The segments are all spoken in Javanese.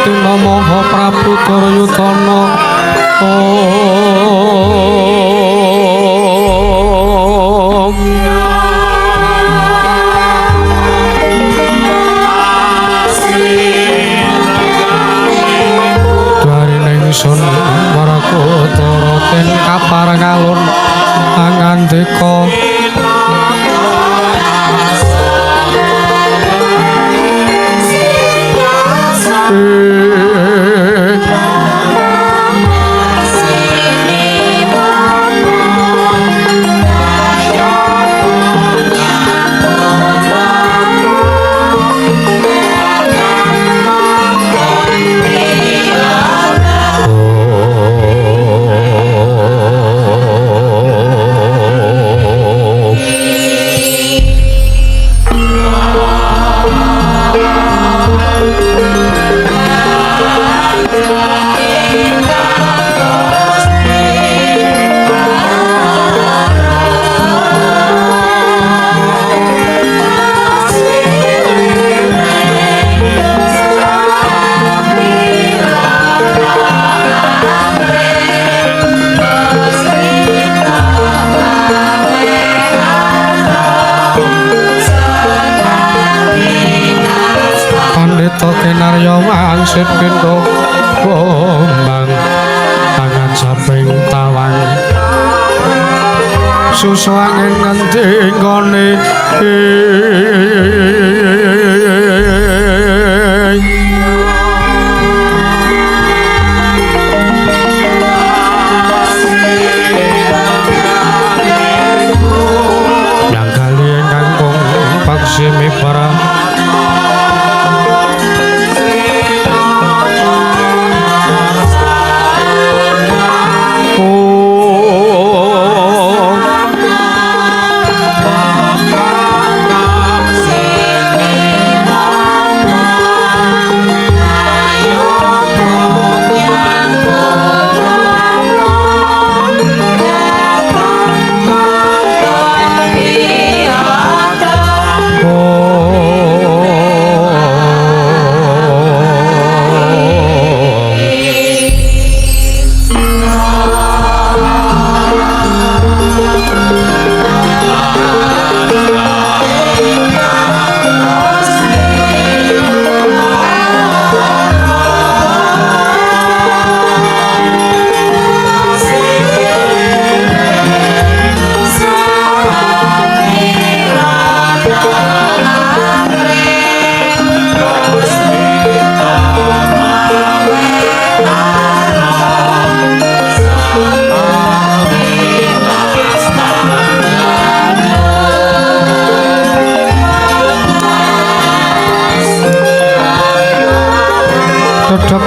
Astina Maha Prabu Duryudana. Dwarining sun Werkudara ten kapareng alun angandika. Pandhita kinarya wangsit pindha bombang angajaping tawang susu angin ngendi nggone. Yang kali ingkang kung paksi mibara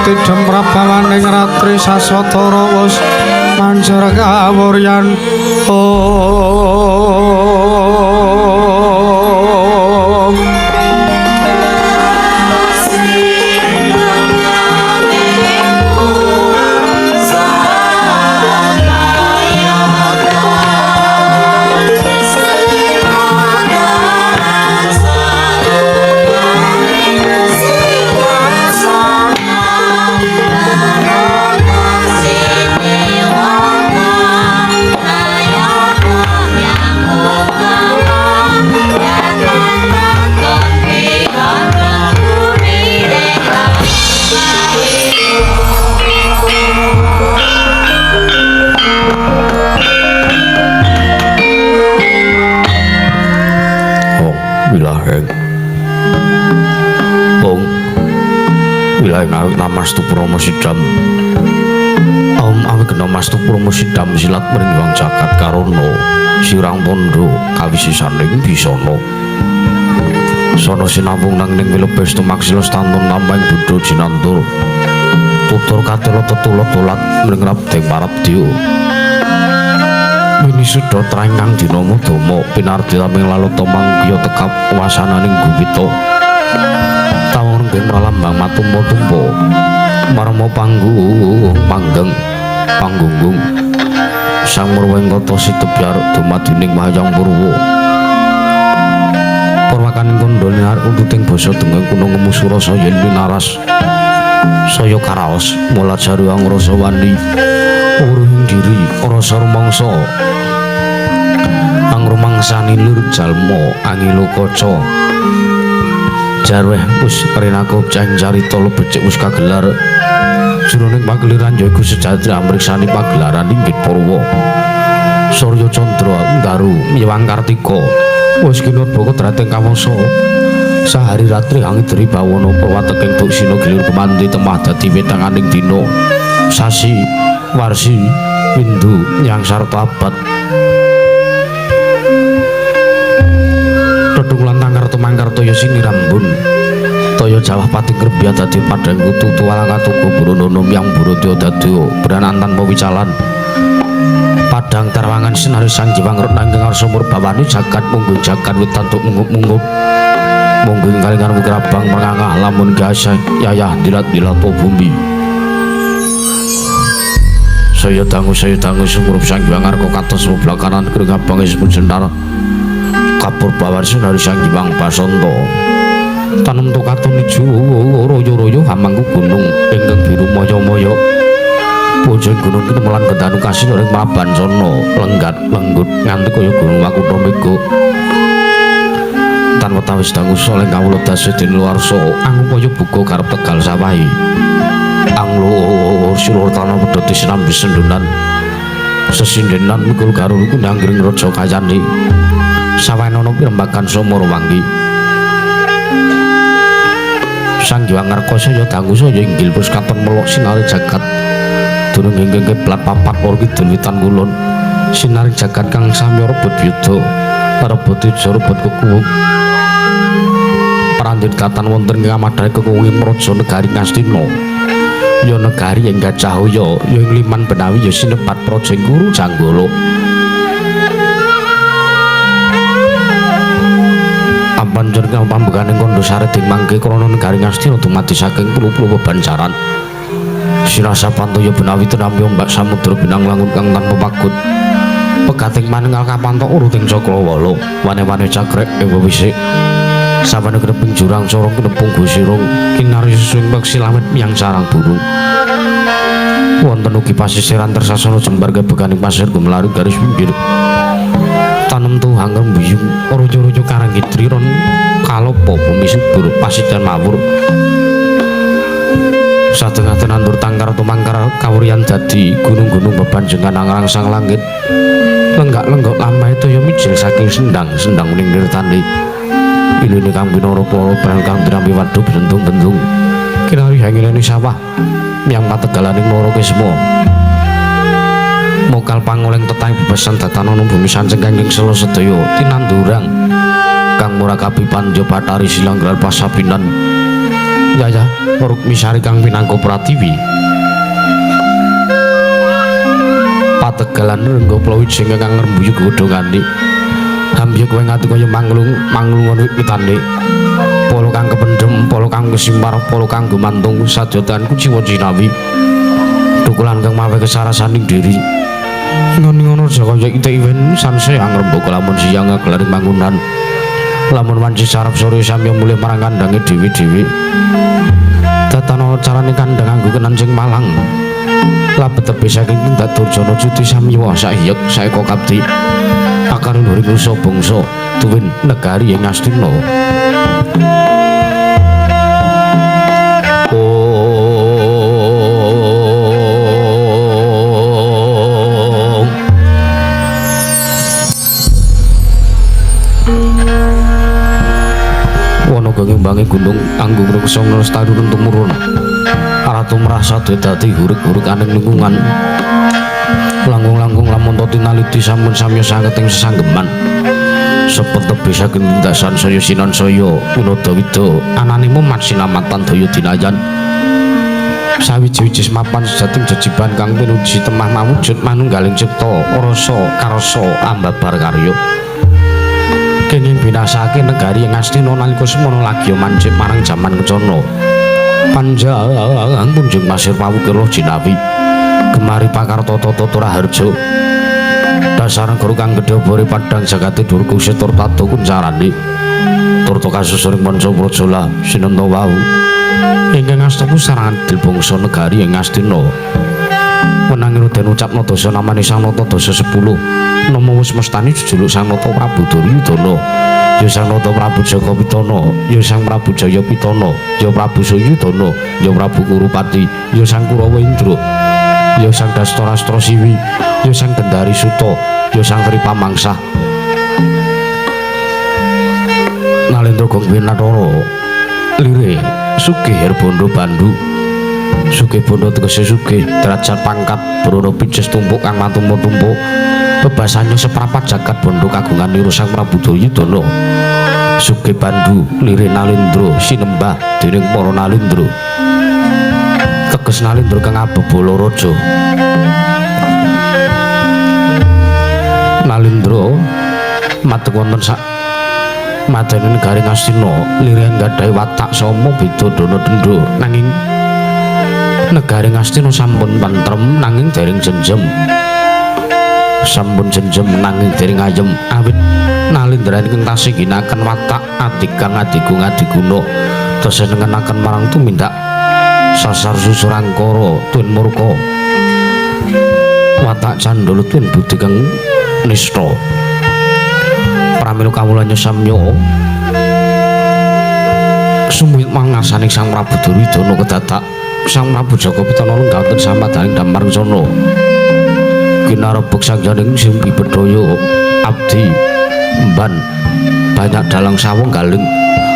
Tidem prabawaning ratri saswatara wus manjar kawuryan. Namastu Promo Sidam Om awigena mastu promo sidam silat mringwang jagat karana sirang tondo kawisisaning bisana sono sinawung nanging wilebes tumaksila stantun namping buddha jinantur tutur katela tetula tolat mring rabdeng parabdya winisuda traing kang dinama dama pinardi taming lalata mangkya tekap wasananing guwita tawang renggeng pralambang matumpa-tumpa marma panggung panggeng panggunggung sang murwengkata sitebyar dumadining Mahyang Purwa purwakaning kandha linar untuting basa dengeng kuna ngemusura saya yen winaras Saya karaos mula jaru angrasa wani uruhing diri rasa rumangsa angrumangsani lur jalma angilo kaca jarweh wis rinako ceng carita becik wis kagelar jroning pageliran ya iku sejati amriksani pagelaran inggit purwa Surya Candra Ndaru Miwang Kartika wis kinurba kodrating kawasa sahari ratri hangidri bawana perwateking duksina gilir gumanti temah dadi wetanganing dina sasi warsi windu yang sarta abad Tedung lan tangkar tumangkar toya sinirambun toya jawah pati grebya dadi padhang kutu tuwalang katuku buronono yang burodya dadi branan tanpa wicalan padang tarwangan sinari sang jiwang renang ngarsa murbawani jagat munggu jagat witantuk munggup-munggup munggu kalingan wukir abang mengangah lamun gasah yayah dilat-dilat bumi saya dangu sumurup sang jiwang arka katos blakanan kering abang ismun jendara kapur bawar sinari sang jiwang basanta tanem katon ijo royo-royo hamangku gunung ingkang biru moyo-moyo bojong gunung kinemelan gendanu kasin ing Mabansana lenggat lenggut nganti kaya gunung Wakutha Mega tan wetawis dangu saleh kawula dase den luarsa angupaya buka karep tegal sawahi anglo sulur tanah pedhot sinambi sendunan sesindenan mikul garul iku nangring raja kayane sawahe ana pirembagan sumur wangi Sang Hyang Ngarka saya dangu saya inggil wis katon melok sinare jagat durung ingkang kiblat papat lor kidul witan kulon sinare jagat kang samya rebut yuda rebut teja rebut kekuwung prandhit katan wonten ing amadhahe kekuwung praja negari Ngastina ya negari ing Gajahaya ya ing Liman Benawi ya sinebat praja ing Kuru Janggala Apanjur kang pambukaning kandha sareding mangke krana negari Ngastina dumadi saking puluh-puluh bebancaran Sirasa pantaya benawi tinampi ombak samudra binang langun kang tanpa pagut pegating manengal kapantok uruting cakrawala wane-wane cakrek ing wisik sawane kneping jurang corong knepung gusirung kinarya suwing peksi lamit miyang sarang burung wonten ugi pasisiran tersasana jembar kebeganing pasir gumlaru garis pinggir tanem tuhang rembuyung rojo-rojo karang kidri ron kalopo bumi subur pasidan mawur satengah nandur tangkar tumangkar kawuryan dadi gunung-gunung bebanjengan angrangsang langit lenggak-lenggok lampahe toya mijil saking sendang-sendang ning nirtani iline kang pinara para brang kang tinampi waduk bentung-bentung kinari hangilene sawah miyang pategalaning loro kisma mokal pangoleng tetang bebesan datanana bumi sanceng kanging sela sedaya tinandurang kang murakabi pandya bathari silanggran pasabinan yayah Rukmisari kang pinangka pratiwi pategalan rengga plawijeng kang ngrembuyung godhongane hambyuk kowe ngati kaya manglung manglungon witane polo kang kependhem polo kang kesimpar polo kang gumantung sajotan kuciwa jinawi dukulan kang mawe kesarasaning diri ngono-ngono aja kaya ite iwen sansaya ngrembaka lamun siang ngagelaring bangunan lamun wanci sarap sore samya mulih marang kandange dhewe-dhewe datana carane kandhang anggo kenancing malang labet tebih saking tindak durjana cuti samya sahyek saeka kapti akar luhuring nusa bangsa tuwin negari ing Ngastina. Ngimbangi gunung anggung reksa nglestari tumurun ratu merasa dadi hurik-hurik aning lingkungan langkung-langkung lamun to tinaliti sampun samya sanget ing sesanggeman sepet tebih saking tindasan saya sinan saya winada-wida anane mumat sinamatan daya dinayan sawiji-wiji mapan sejating jejiban kang pinuji temah mawujud manunggaling cipta rasa karsa ambabar karya kenging binasake negari ing Ngastina nalika semono lagi mancip marang jaman kencana panjang punjung pasir pawukir jinawi gemari pakarta tata raharja dasar negara kang gedhe bore padhang jagate durga setur tata kuncarane turta kasusuring manca praja sinenta wau Ingkang asta pusaran adil bangsa negari ing Ngastina. Wenang den ucapna dasa namane Sang Nata dasa 10. Nama wis mestani jejuluk Sang Nata Prabu Duryudana. Ya Sang Nata Prabu Jaka Pitana, ya Sang Prabu Jaya Pitana, ya Prabu Suyudana, ya Prabu Kurupati, ya Sang Kurawa Indra, ya Sang Dastarastra Siwi, ya Sang Gendari Suta, ya Sang Tripamangsa. Nalendra Gong Winatara lire sugih herbondo bandu. Sugih bondo tegese sugih derajat pangkat brono pijes tumpuk kang matumpa-tumpuk. Bebasane seprapat jagat bondo kagungan niru Sang Prabu Duryudana. Sugih bandu lire Nalendra sinembah dening para Nalendra. Teges Nalendra kang abebala raja. Nalendra madeg wonten sak madene negari Ngastina lire nggadhahi watak sama beda dana dendha nanging negari Ngastina sampun tentrem nanging dereng jenjem. Sampun jenjem nanging dereng ayem awit Nalendra ingkang tasih ginakaken watak adigang adigung adiguna tesih nengenaken marang tumindak sasar susurangkara tun murka watak candala tun budi kang nista. Pramila kawula nyesamya sumit mangasaning Sang Prabu Duryudana kedadak Sang Prabu Jaka Pitana lenggah wonten samadaning damar kencana. Kinarebeg sangjaning Simpi Bedhaya abdi emban banyak dalang sawung galing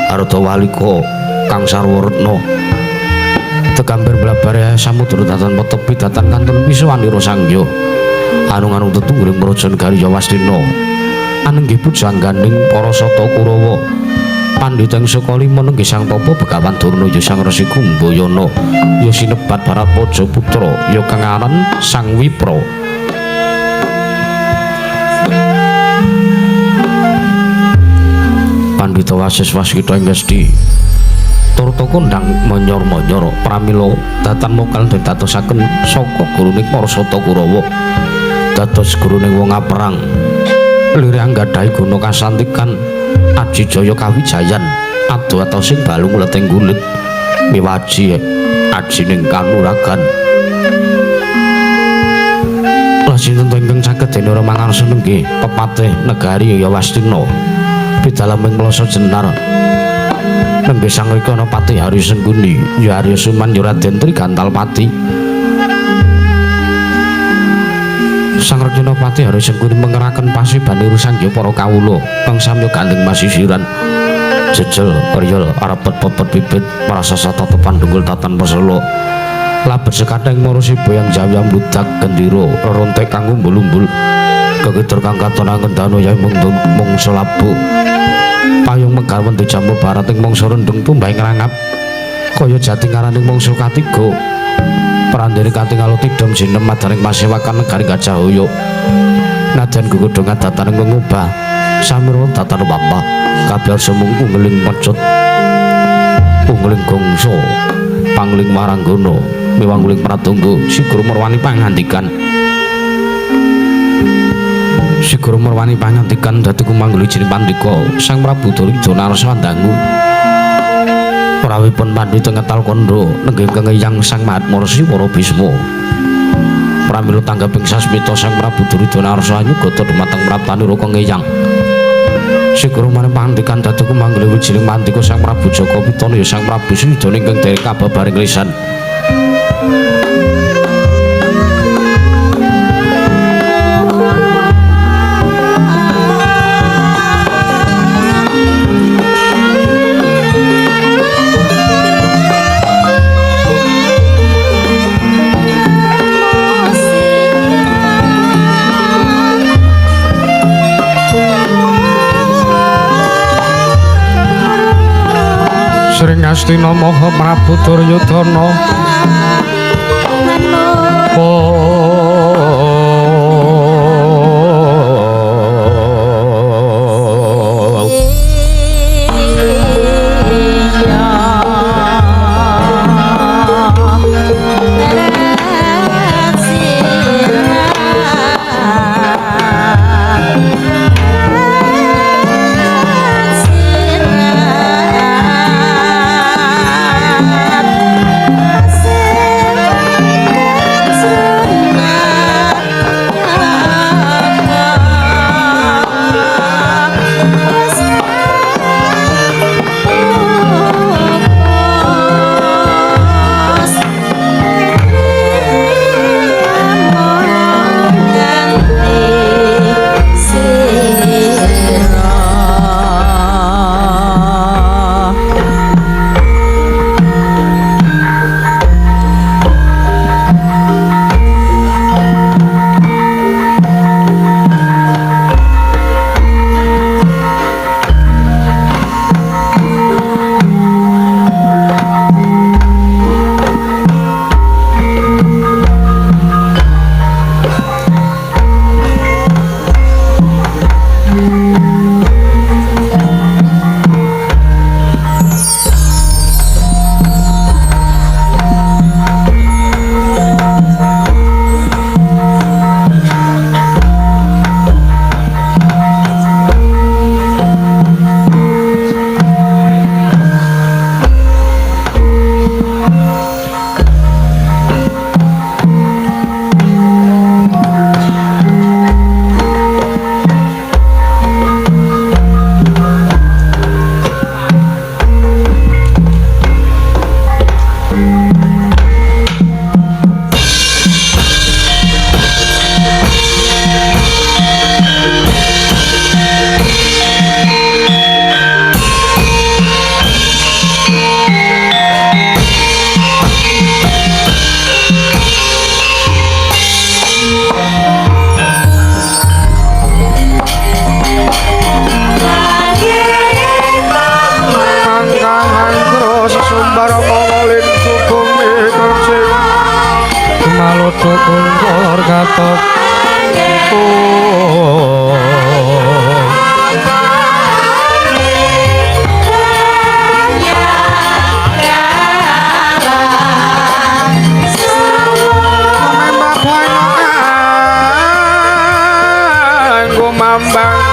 arda walika kang sarwa retna tegambar blabare samudra datan petepi datan kantun pisuwanira sangya anung-anung tetungguling praja negari Yawastina anenggih pujangganing para sata Kurawa pandhita ing Sukalima nenggih Sang Tapa Begawan Durna ya Sang Resi Kumbayana ya sinebat Bharatwaja putra ya kang aran Sang Wipra. Pandhita Wasis Waskita ing Ngesti turta kondhang monyor-monyor pramila datan mokal den dadosaken saka gurune para sata Kurawa dados gurune wong aperang lire anggadhahi guna kasantikan aji jaya kawijayan ado atosing balung leting kulit miwaji ajining kanuragan. Lajeng ingkang saged dene ora mangarsa nenggih pepatih negari Yawastina pidalaming mlasa jenar nembe Sang Rikana Patih Hari Sengkuni ya Arya Suman ya Raden Trigantalpati. Sang Rikana Patih Hari Sengkuni mengeraken pasibaniru sangya para kawula kang samya gandeng masisiran jejel riyel arepet pepet bibit prasasa tetepan dengkul tatan pesela labet sekatheng marasiba yang jawi ambludak gendera rerontek kang umbul-umbul kekitur kang katon angendana ya mung mangsa labuh payung megar wentu jambu barat ing mangsa rendheng tumbah ngrangap kaya jati ngaraning mangsa katiga prandene katingal tidom jinem madaring pasewakan negari Gajah Hoyo nadyan gugodhong adatan ngubah samira datan wapa kabeh sumung unggeling pecut unggeling gongso pangling waranggana miwangguling pratunggu sigur merwani pangandikan sigur merwani pangandikan dadi kumangguli jeneng pandika Sang Prabu Duryudana arsa dangu prawipun pandhita ngetal kandha nenggih kengeyang Sang Mahatmarsi para Bisma. Pramila tanggaping sasmita Sang Prabu Duryudana arsa anyugata dumateng praptanira kengeyang sigur marang pangandikan dadi kumangguli jeneng pandika Sang Prabu Jaka Pitana ya Sang Prabu Suyudana ingkang derek kababaring lisan. Sring Astina Maha Prabu Duryudana padha kuntur katok. Mambang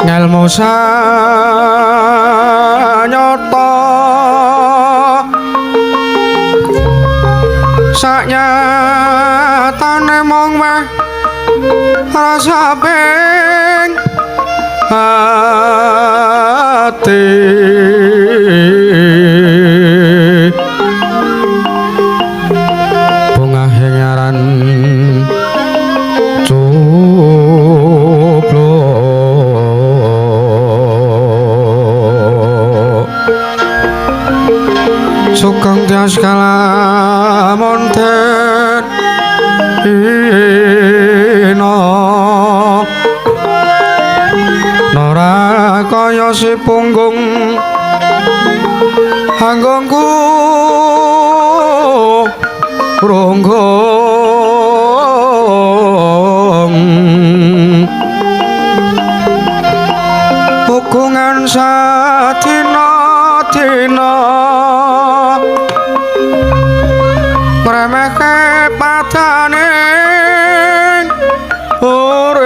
ngelmu sanyata saknyatane mung meh rasa ping ati bungahe ngaran sugeng tias kalamun den ina nora kaya si punggung anggongku ronggung hukungan sadina dina ngremehke padane urip.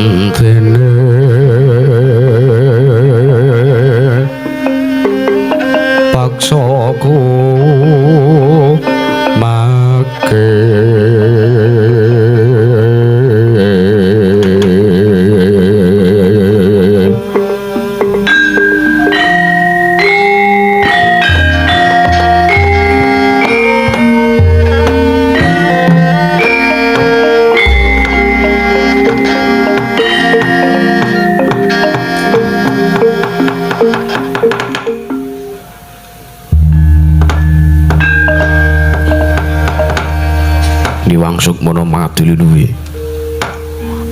Dene paksaku make Sukmana mangadili luwe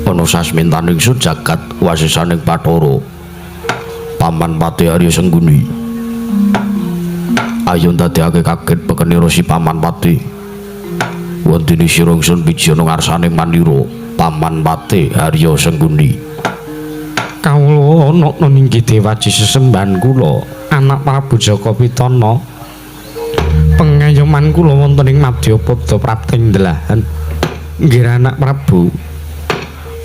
ana sasmintaning sun jagat wasisaning Bathara Paman Patih Arya Sengguni. Ayo ndadekake kaget pekenira si Paman Patih. Wondene sira ingsun pijana ngarsaning manira Paman Patih Arya Sengguni. Kawula ana ninggi dewaji sesembahan kula anak Prabu Jaka Pitana. Pengayoman kula wonten ing Madyapada prapting delahan. Nggih anak Prabu.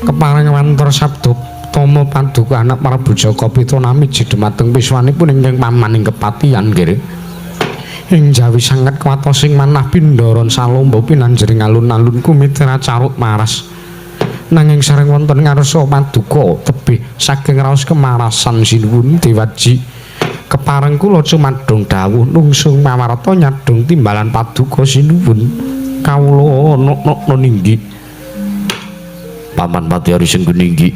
Kepareng wantor sabda tama paduka anak Prabu Jaka Pitana miji dumateng piswanipun ingkang paman ing kepatihan nggih. Ing jawi sanget kuwatosing manah pindharan salomba pinanjering alun-alun kumitra caruk maras. Nanging sareng wonten ngarsa paduka tebih saking raos kemarasan sinuwun dewaji. Kepareng kula cumadung dawuh nungsung pawarta nyadong timbalan paduka sinuwun. Kawula ana ninggi Paman Patih Arya Sengguni inggih.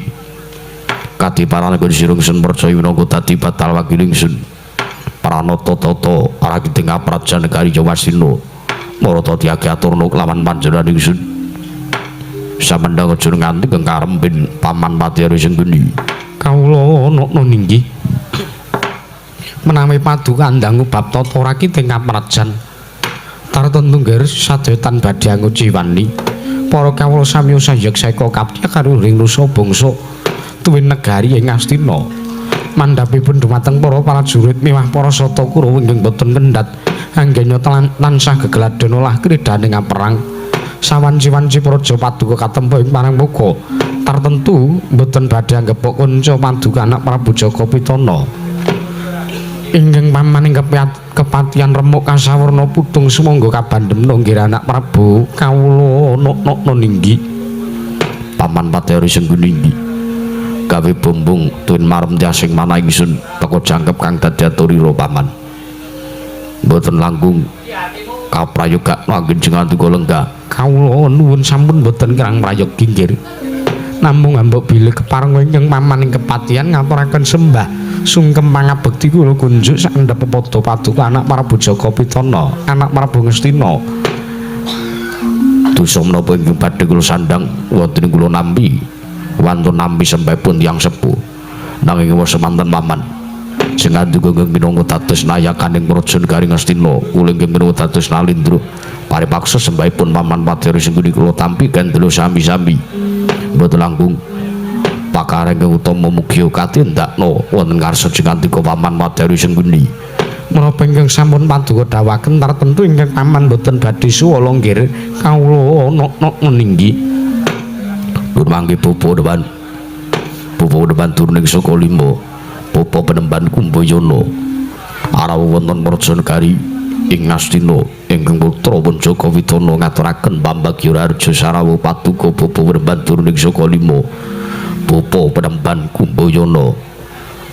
Kadiparan sira ingsun percaya minangka dadi batal wakil ingsun. Pranata tata rakiting praja negari Jawastina marata tiage aturna kelawan panjenengan ingsun. Samendha aja nganti kengkarempin Paman Patih Arya Sengguni. Kawula ana ninggi menawi paduka ndangu bab tata rakiting kaprajan tartentu nggih sadaya tan badhe anguciwani. Para kawula sami sayek seka kapya karo ring nusa bangsa tuwin negari ing Astina. Mandhapipun dumateng para prajurit miwah para sata Kurawa ingkang boten kendhat anggenya tansah gegeladhen olah kridhaning perang. Sawanci-wanci praja paduka katempa ing parangmuka tartentu boten badhe anggepok kanca paduka anak Prabu Jaka Pitana. Ingkang paman ing kepatihan remuk kasawarna putung sumangga kabandemna nggih anak Prabu. Kawula ana ninggi Paman Patih Arya Sengguni inggih. Gawe bumbung tuwin marem tiasing manah ingsun teka jangkep kang dadi aturira paman. Mboten langkung kaprayoga anggen jengandika lenggah. Kawula nuwun sampun mboten kirang prayogi nggih. Namung ambok bilih kepareng ingkang paman ing kepatihan ngaturaken sembah sungkem pangabekti kula kunjuk sandhep pepada paduka anak Prabu Jaka Pitana, anak Prabu Ngastina. Dosa menapa ingkang badhe kula sandhang wonten kula nampi wantun nampi sembahipun tiyang sepuh. Nanging wis semanten paman. Sing ngandika ingkang minangka dados nayakaning praja negari Ngastina, kula ingkang minangka dados nalindra paripaksa sembahipun Paman Patih Arya Sengguni kula tampi kendelo sami-sami. Mboten langkung pakareng ingkang utama mugi katindakna wonten ngarsa jengandika Paman Patih Arya Sengguni. Menapa ingkang sampun paduka dawuhaken tartentu ingkang paman boten badhe suwala nggih. Kawula ana ninggi. Nur mangke bapa depan. Bapa depan turun ing saka lima. Bapa penemban Kumbayana. Arawuh wonten praja negari ing Ngastina ingkang putra pun Jaka Pitana ngaturaken pambagya raharja sarawuh paduka bapa penemban turun ing saka lima. Bapa penemban Kumbayana.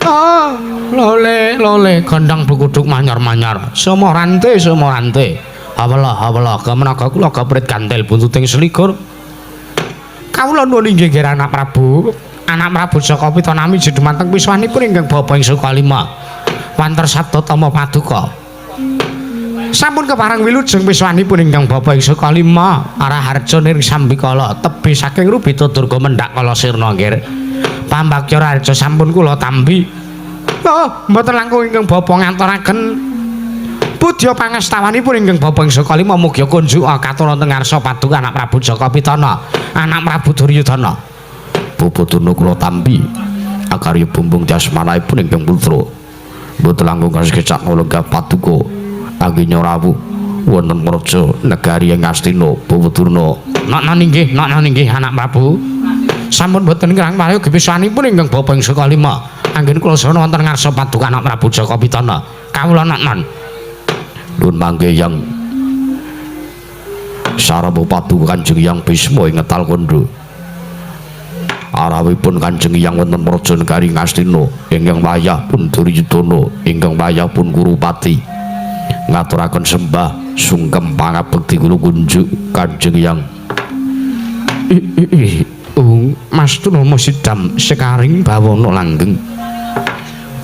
Ah, lole lole gondang blukuduk manyar-manyar. Semorante semorante. Hawelah hawelah kemenaga kula gaprit gantel buntuting selikur. Kawula nuwun inggih nggih anak Prabu. Anak Prabu Jaka Pitana miji dumateng piswanipun ingkang bapa ing Sukalima. Wanter sabda tama paduka. Sampun kepareng wilujeng piswanipun ingkang bapa ing Sukalima Araharja ning sambikala tebih saking Rubita Durga mendhak kala sirna nggih. Pambagya raharja sampun kula tampi. Oh, mboten langkung ingkang bapa ngaturaken pudya pangastawanipun ingkang bapa ing Sukalima mugi kunjuk katur wonten ngarsa paduka anak Prabu Jaka Pitana, anak Prabu Duryudana. Bapa Durna kula tampi akarya bumbung jasmanipun ingkang putra. Mboten langkung kasekecak lenggah paduka anggenya rawuh wonten praja negari ing Ngastina. Bapa Durna. Nokno inggih, nokno inggih anak Prabu. Sampun boten kirang prayogi pisanipun ingkang bapa ing saka lima. Anggen kula sono wonten ngarsa paduka anak Prabu Jaka Pitana. Kawula nonton. Nuwun mangke yang saraba paduka Kanjeng Hyang Bisma ing ngetal kandha. Arawipun Kanjeng Hyang wonten Praja Negari Ngastina ingkang wayah pun Duryudana ingkang wayah pun Kurupati. Ngaturaken sembah sungkem pangabekti kula kunjuk Kanjeng Hyang. Mas Tunama Sidam sekaring bawana langgeng.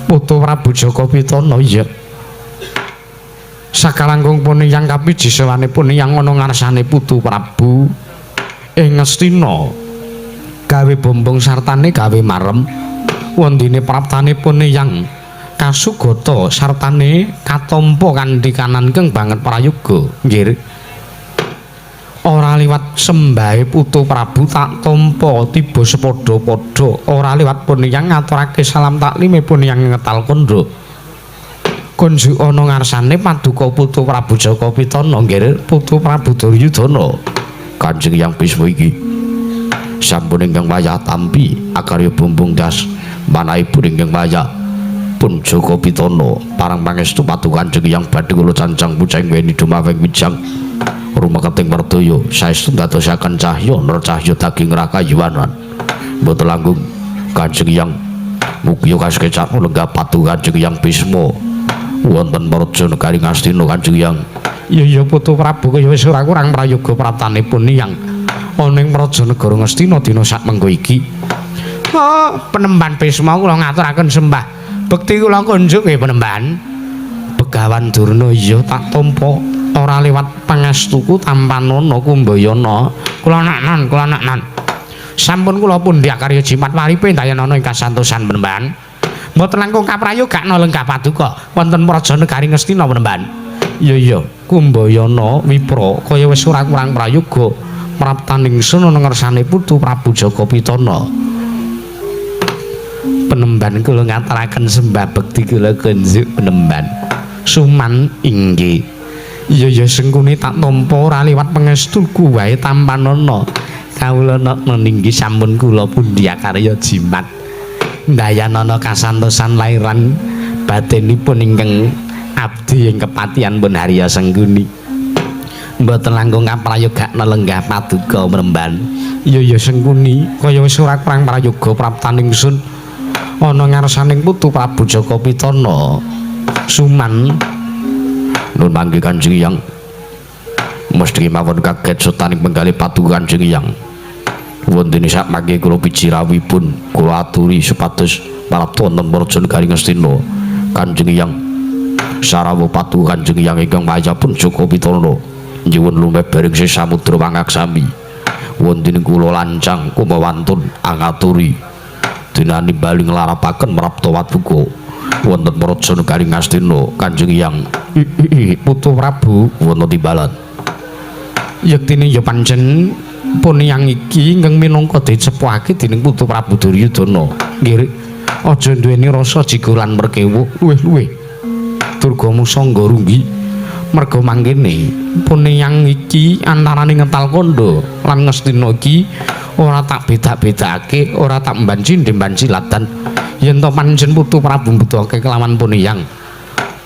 Putu Prabu Jaka Pitana iya. Sakalangkung pun yang kapiji sewanipun yang ana ngarsane Putu Prabu ing Ngastina gawe bombong sartane gawe marem wondene praptanipun yang kasugata sartane katampa kanthi kanan keng banget prayoga nggih. Ora liwat sembahe Putu Prabu tak tampa tiba sepadha-padha ora liwat pun yang ngaturake salam taklime pun yang ngetal kandha kunjuk ana ngarsane paduka Putu Prabu Jaka Pitana nggih Putu Prabu Duryudana. Kanjeng Hyang Bisma iki sampun ingkang wayah tampi akarya bumbung das manahipun ingkang wayah pun Jaka Pitana parang pangestu paduka Kanjeng Hyang badhe kula cancang puceng weni dumaweng wijang rumeketing werdaya saestu ndadosaken cahya ner cahya daging rakayuwanan. Mboten langkung Kanjeng Hyang mugi kasekecakno lenggah paduka Kanjeng Hyang Bisma wonten Praja Negari Ngastina Kanjeng Hyang. Iya iya Putu Prabu kaya wis ora kurang prayoga praptanipun yang ana ing Praja Negara Ngastina dina sakmengko iki. Oh, penemban Bisma kula ngaturaken sembah bekti kula kunjuk nggih penemban. Begawan Durna iya tak tampa ora liwat pangestuku tampanana kumbayana. Kula naknan, kula naknan. Sampun kula pundi akarya jimat waripe ndayanana ing kasantosan penemban. Mboten langkung kaprayogakna lenggah paduka wonten Praja Negari Ngastina penemban. Iya iya Kumbayana Wipra kaya wis ora kurang prayoga praptaning sun ana ngersane Putu Prabu Jaka Pitana. Penemban kula ngaturaken sembah bekti kula kunjuk penemban. Suman inggih. Iya iya Sengkuni tak tampa ora liwat pangestuku wae tampanana. Kawula nokna ninggi sampun kula pundi akarya jimat. Ndayanana kasantosan lairan batinipun ingkang abdi ing kepatihan pun Harya Sengkuni. Mboten langkung kaprayogakna lenggah paduka mremban. Iya iya Sengkuni kaya wis ora kurang prayoga praptaning sun ana ngarsaning Putu Prabu Jaka Pitana. Suman nun mangke Kanjeng Hyang mesti mawon kaget setaning penggalih paduka Kanjeng Hyang. Wontene sak mangke kula piji rawuhipun kula aturi supados prapta wonten Praja Negari Ngastina. Kanjeng Hyang sarawuh paduka Kanjeng Hyang ingkang wayah pun Jaka Pitana nyuwun lumebering sih samudra pangaksami. Wontene kula lancang kumawantun angaturi dinani bali nglarapaken mrapta paduka wonten Praja Negari Ngastina. Kanjeng Hyang Putu Prabu wonten timbalan yektine ya pancen pun yang iki ingkang minangka dicepuhake dening Putu Prabu Duryudana. Nggih, aja duweni rasa jiga lan merkewuh luwih-luwih Durga Musangga runggi. Merga mangkene pun yang iki antarane ngetal kandha lan Ngastina iki ora tak beda-bedake, ora tak mbanci ndembanci ladan. Yen to pancen Putu Prabu mbutuhake kelawan Puniyang,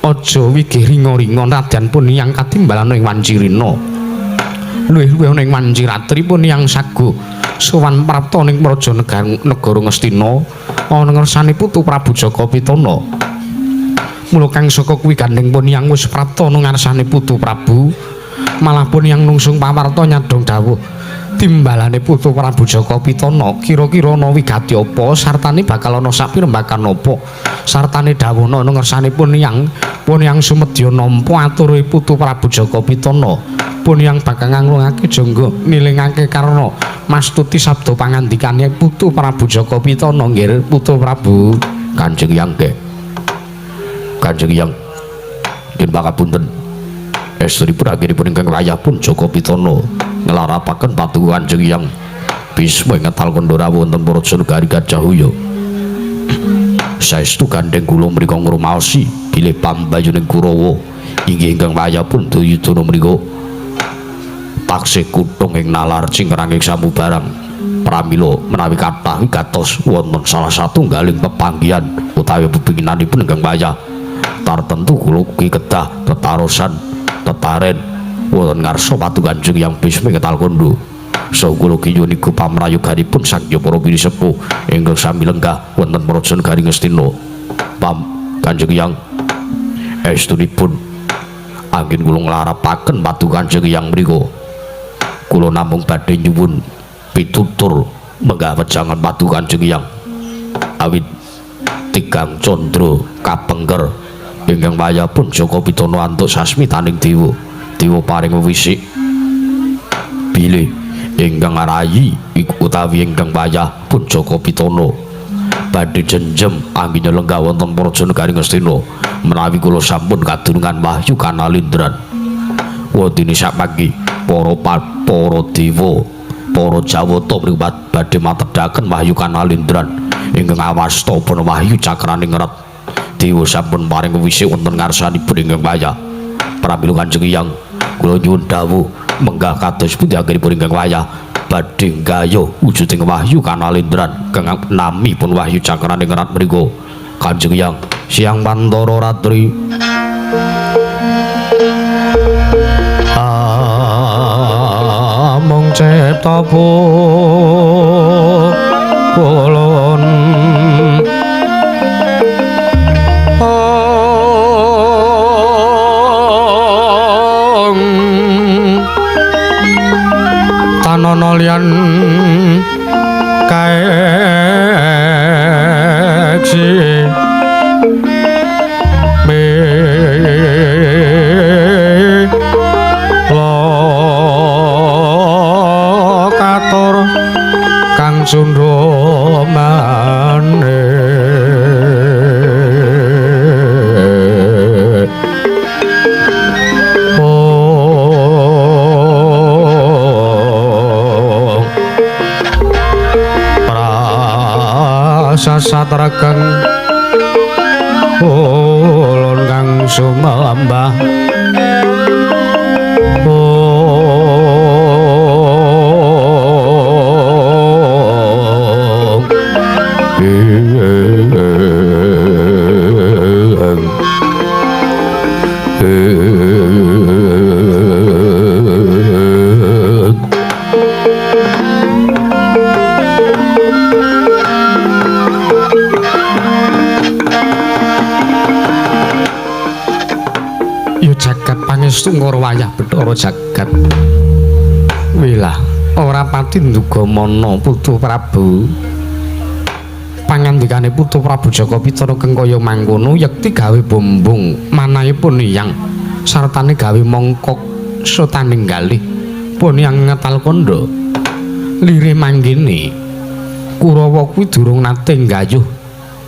aja wigih ringa-ringa nadyan Puniyang katimbalan ing Wancirina. Luwih-luwih ana ing Wanciratri Puniyang sago sowan prapta ning Praja Negara Ngastina ana ngersane Putu Prabu Jaka Pitana. Mula kang saka kuwi gandeng Puniyang wis prapta ana ngarsane Putu Prabu, malah Puniyang nungsung pawarta nyadhong dawuh timbalane Putu Prabu Jaka Pitana kira-kira ana wigati apa sartane bakal ana sapirembakan apa sartane dawuhna ana ngersane Puniyang. Puniyang sumedya nampa ature Putu Prabu Jaka Pitana. Puniyang bakal nganglungake jangga nilingake karna mastuti sabda pangandikane Putu Prabu Jaka Pitana. Nggih Putu Prabu. Kanjeng Hyang nggih. Kanjeng Hyang yen pangapunten estunipun anggenipun ingkang wayah pun Jaka Pitana nglarapaken paduka Kanjeng Hyang Bisma ing ngetal kandha rawuh wonten Praja Negari Gajahhoya. Saestu gandheng kula mriku ngrumaosi bilih pambayuning Kurawa inggih ingkang wayah pun Duryudana mriku taksih kutung ing nalar cingkranging samubarang. Pramila menawi kathah wigatos wonten salah satunggaling pepanggihan utawi pepinginanipun ingkang wayah tartemtu kula ugi kedah tetarosan tetaren wonten ngarsa Padu Kanjeng Hyang Bisma ketal kandha. Saha kula ugi nyuwun iku pamrayoganipun saking para pinisepuh ingkang sami lenggah wonten Praja Negari Ngastina. Pam Kanjeng Hyang estunipun anggen kula nglarapaken Padu Kanjeng Hyang mriku. Kula namung badhe nyuwun pitutur menggah wejangan Padu Kanjeng Hyang awit tigang candra kapengker ingkang wayah pun Jaka Pitana antuk sasmitaning dewa. Dewa paring wisik bilih ingkang ngarayi iku utawi ingkang wayah pun Jaka Pitana badhe jenjem anggene lenggah wonten Praja Negari Ngastina menawi kula sampun kadurungan wahyu kanalindran. Wondene sapanggi para dewa para jawata mriku badhe matedhaken wahyu kanalindran ingkang awasta pun wahyu cakraning ret. Dewa sampun paring wisik wonten ngarsanipun ingkang wayah. Pramila Kanjeng Hyang kula nyuwun dawuh menggah kados pundi anggenipun ingkang wayah badhe nggayuh wujuding wahyu kanalindran kang nami pun wahyu cakraning rat mriku. Kanjeng Hyang siang pantara ratri amung cipta kulon tanono liyan kaeksi melo katur kang sundha mane. Satraken ulun kang sumembah Pangestu wayah Bathara jagat. Wilah ora pati nduga mana Putu Prabu. Pangandikane Putu Prabu Jaka Pitana kang kaya mangkono yekti gawe bombong manahipun Hyang sartane gawe mongkok sutaning galih pun Hyang ngetal kandha. Lire manggene Kurawa kuwi durung nate nggayuh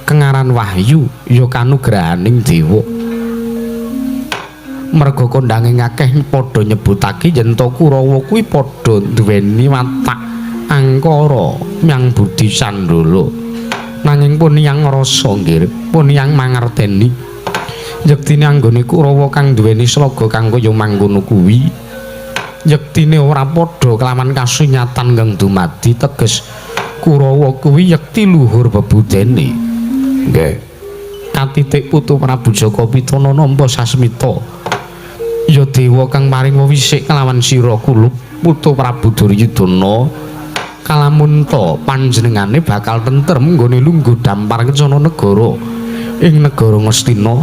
kengaran wahyu ya kanugrahaning dewa. Merga kondange akeh padha nyebutake yen to Kurawa kuwi padha duweni watak angkara nyang budi sandala. Nanging pun Hyang ngrasa nggih, pun Hyang mangerteni yektine anggone Kurawa kang duweni sloga kang kaya mangkono kuwi yektine ora padha kelawan kasunyatan kang dumadi teges Kurawa kuwi yekti luhur bebudene. Nggih. Katitik Putu Prabu Jaka Pitana nampa sasmita. Ya dewa kang paring wisik kelawan sira kulup Putu Prabu Duryudana kalamunta panjenengane bakal tentrem nggone lungguh dampar kencana negara ing negara Ngastina.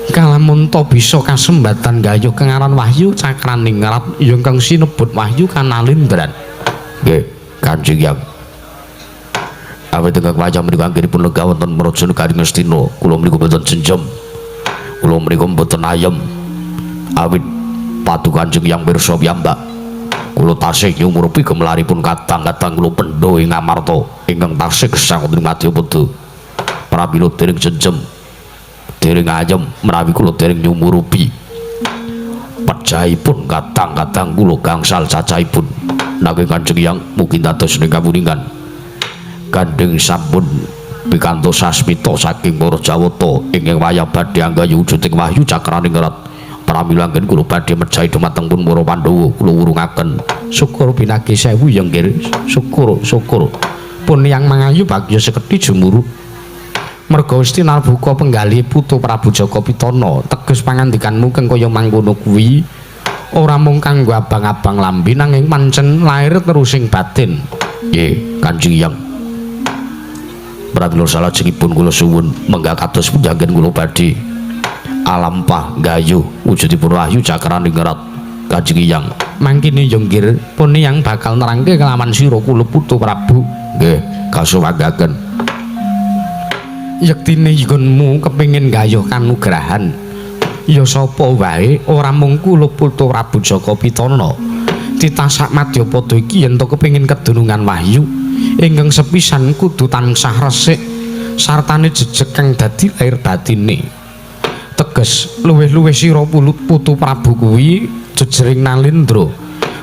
Kalamunta bisa kasembatan gayuh kengaran wahyu cakraning rat ya kang sinebut wahyu kanalindran. Nggih, Kanjeng Hyang. Awit ingkang wayah menika anggenipun lenggah wonten Praja Negari Ngastina, kula mriku boten jenjem. Kula mriku mboten ayem. Awit Padu Kanjeng Hyang pirsa piyambak. Kula tasih nyumurupi gemelaripun kadang-kadang kula pendho ing Amarta ingkang tasih gesang wonten Madyapada. Pramila dereng jenjem, dereng ayem menawi kula dereng nyumurupi pejahipun kadang-kadang kula gangsal cacahipun. Nanging Kanjeng Hyang mugi dados ing kawuningan gandheng sampun pikantuk sasmita saking para jawata ingkang wayah badhe anggayu wujuding wahyu cakraning rat. Pramila anggen kula badhe mejahi dhumateng pun para Pandhawa kula wurungaken Syukur pinagi sewu ya nggih. Syukur, syukur. Pun yang mangayu bagya sekedhi jumuru. Merga wis tinarbuka penggalih putu Prabu Jaka Pitana, teges pangandikanmu kang kaya mangkono kuwi ora mung kanggo abang-abang lambe nanging pancen lair terusing batin. Nggih, Kanjeng Hyang. Pramila salajengipun kula suwun menggah kados punjangken kula badhe alampah gayuh wujudipun wahyu cakraningrat Kanjeng Hyang. Mangkene ya nggih, pun yang bakal nerangke kelawan sira kula putu Prabu. Nggih, kasuwanggaken. Yektine nggonmu kepengin gayuh kanugrahan. Ya sapa wae ora mung kula putu Prabu Jaka Pitana. Titah sak madyapada iki yen to kepengin kedunungan wahyu ingkang sepisan kudu tansah resik sartane jejeg kang dadi lair batine. Teges luwih-luwih sira putu Prabu kuwi jejering Nalendra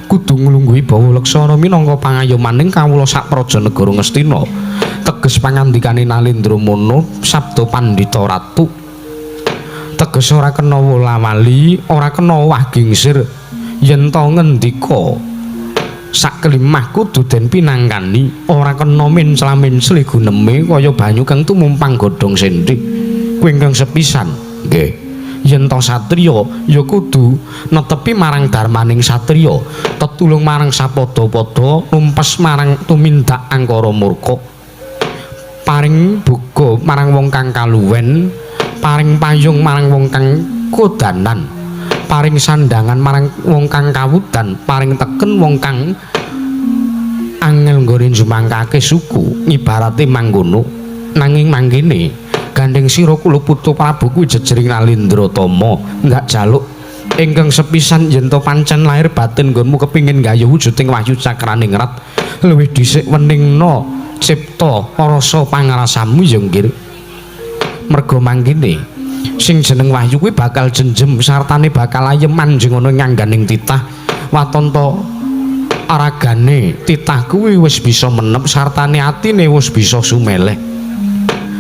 kudu nglungguhi bawa leksana minangka pangayomaning kawula sak praja negara Ngastina. Teges pangandikane Nalendra mono sabda pandhita ratu. Teges ora kena wola-wali, ora kena wah gingsir yen to ngendika sakelimah kudu den pinangkani, ora kena mencla-mencli guneme kaya banyu kang tumumpang godhong sendhi. Kuwi ingkang sepisan. Nggih. Yen to satriya ya kudu netepi marang darmaning satriya, tetulung marang sapada-pada, numpes marang tumindak angkara murka, paring boga marang wong kang kaluwen, paring payung marang wong kang kodanan, paring sandangan marang wong kang kawudan, paring teken wong kang angel nggone njumangkake suku. Ibarate mangkono. Nanging mangkene gandeng sira kula putu Prabu kuwi jejering Nalendra Tama ndak jaluk ingkang sepisan yen to pancen lahir batin nggonmu kepingin gayuh wujuding wahyu cakraningrat luwih dhisik weningna cipta rasa pangrasamu ya nggih. Merga mangkene sing jeneng wahyu kuwi bakal jenjem sartane bakal ayem manjing ana ngangganing titah watanta ragane titah kuwi wis bisa menep sartane atine wis bisa sumeleh.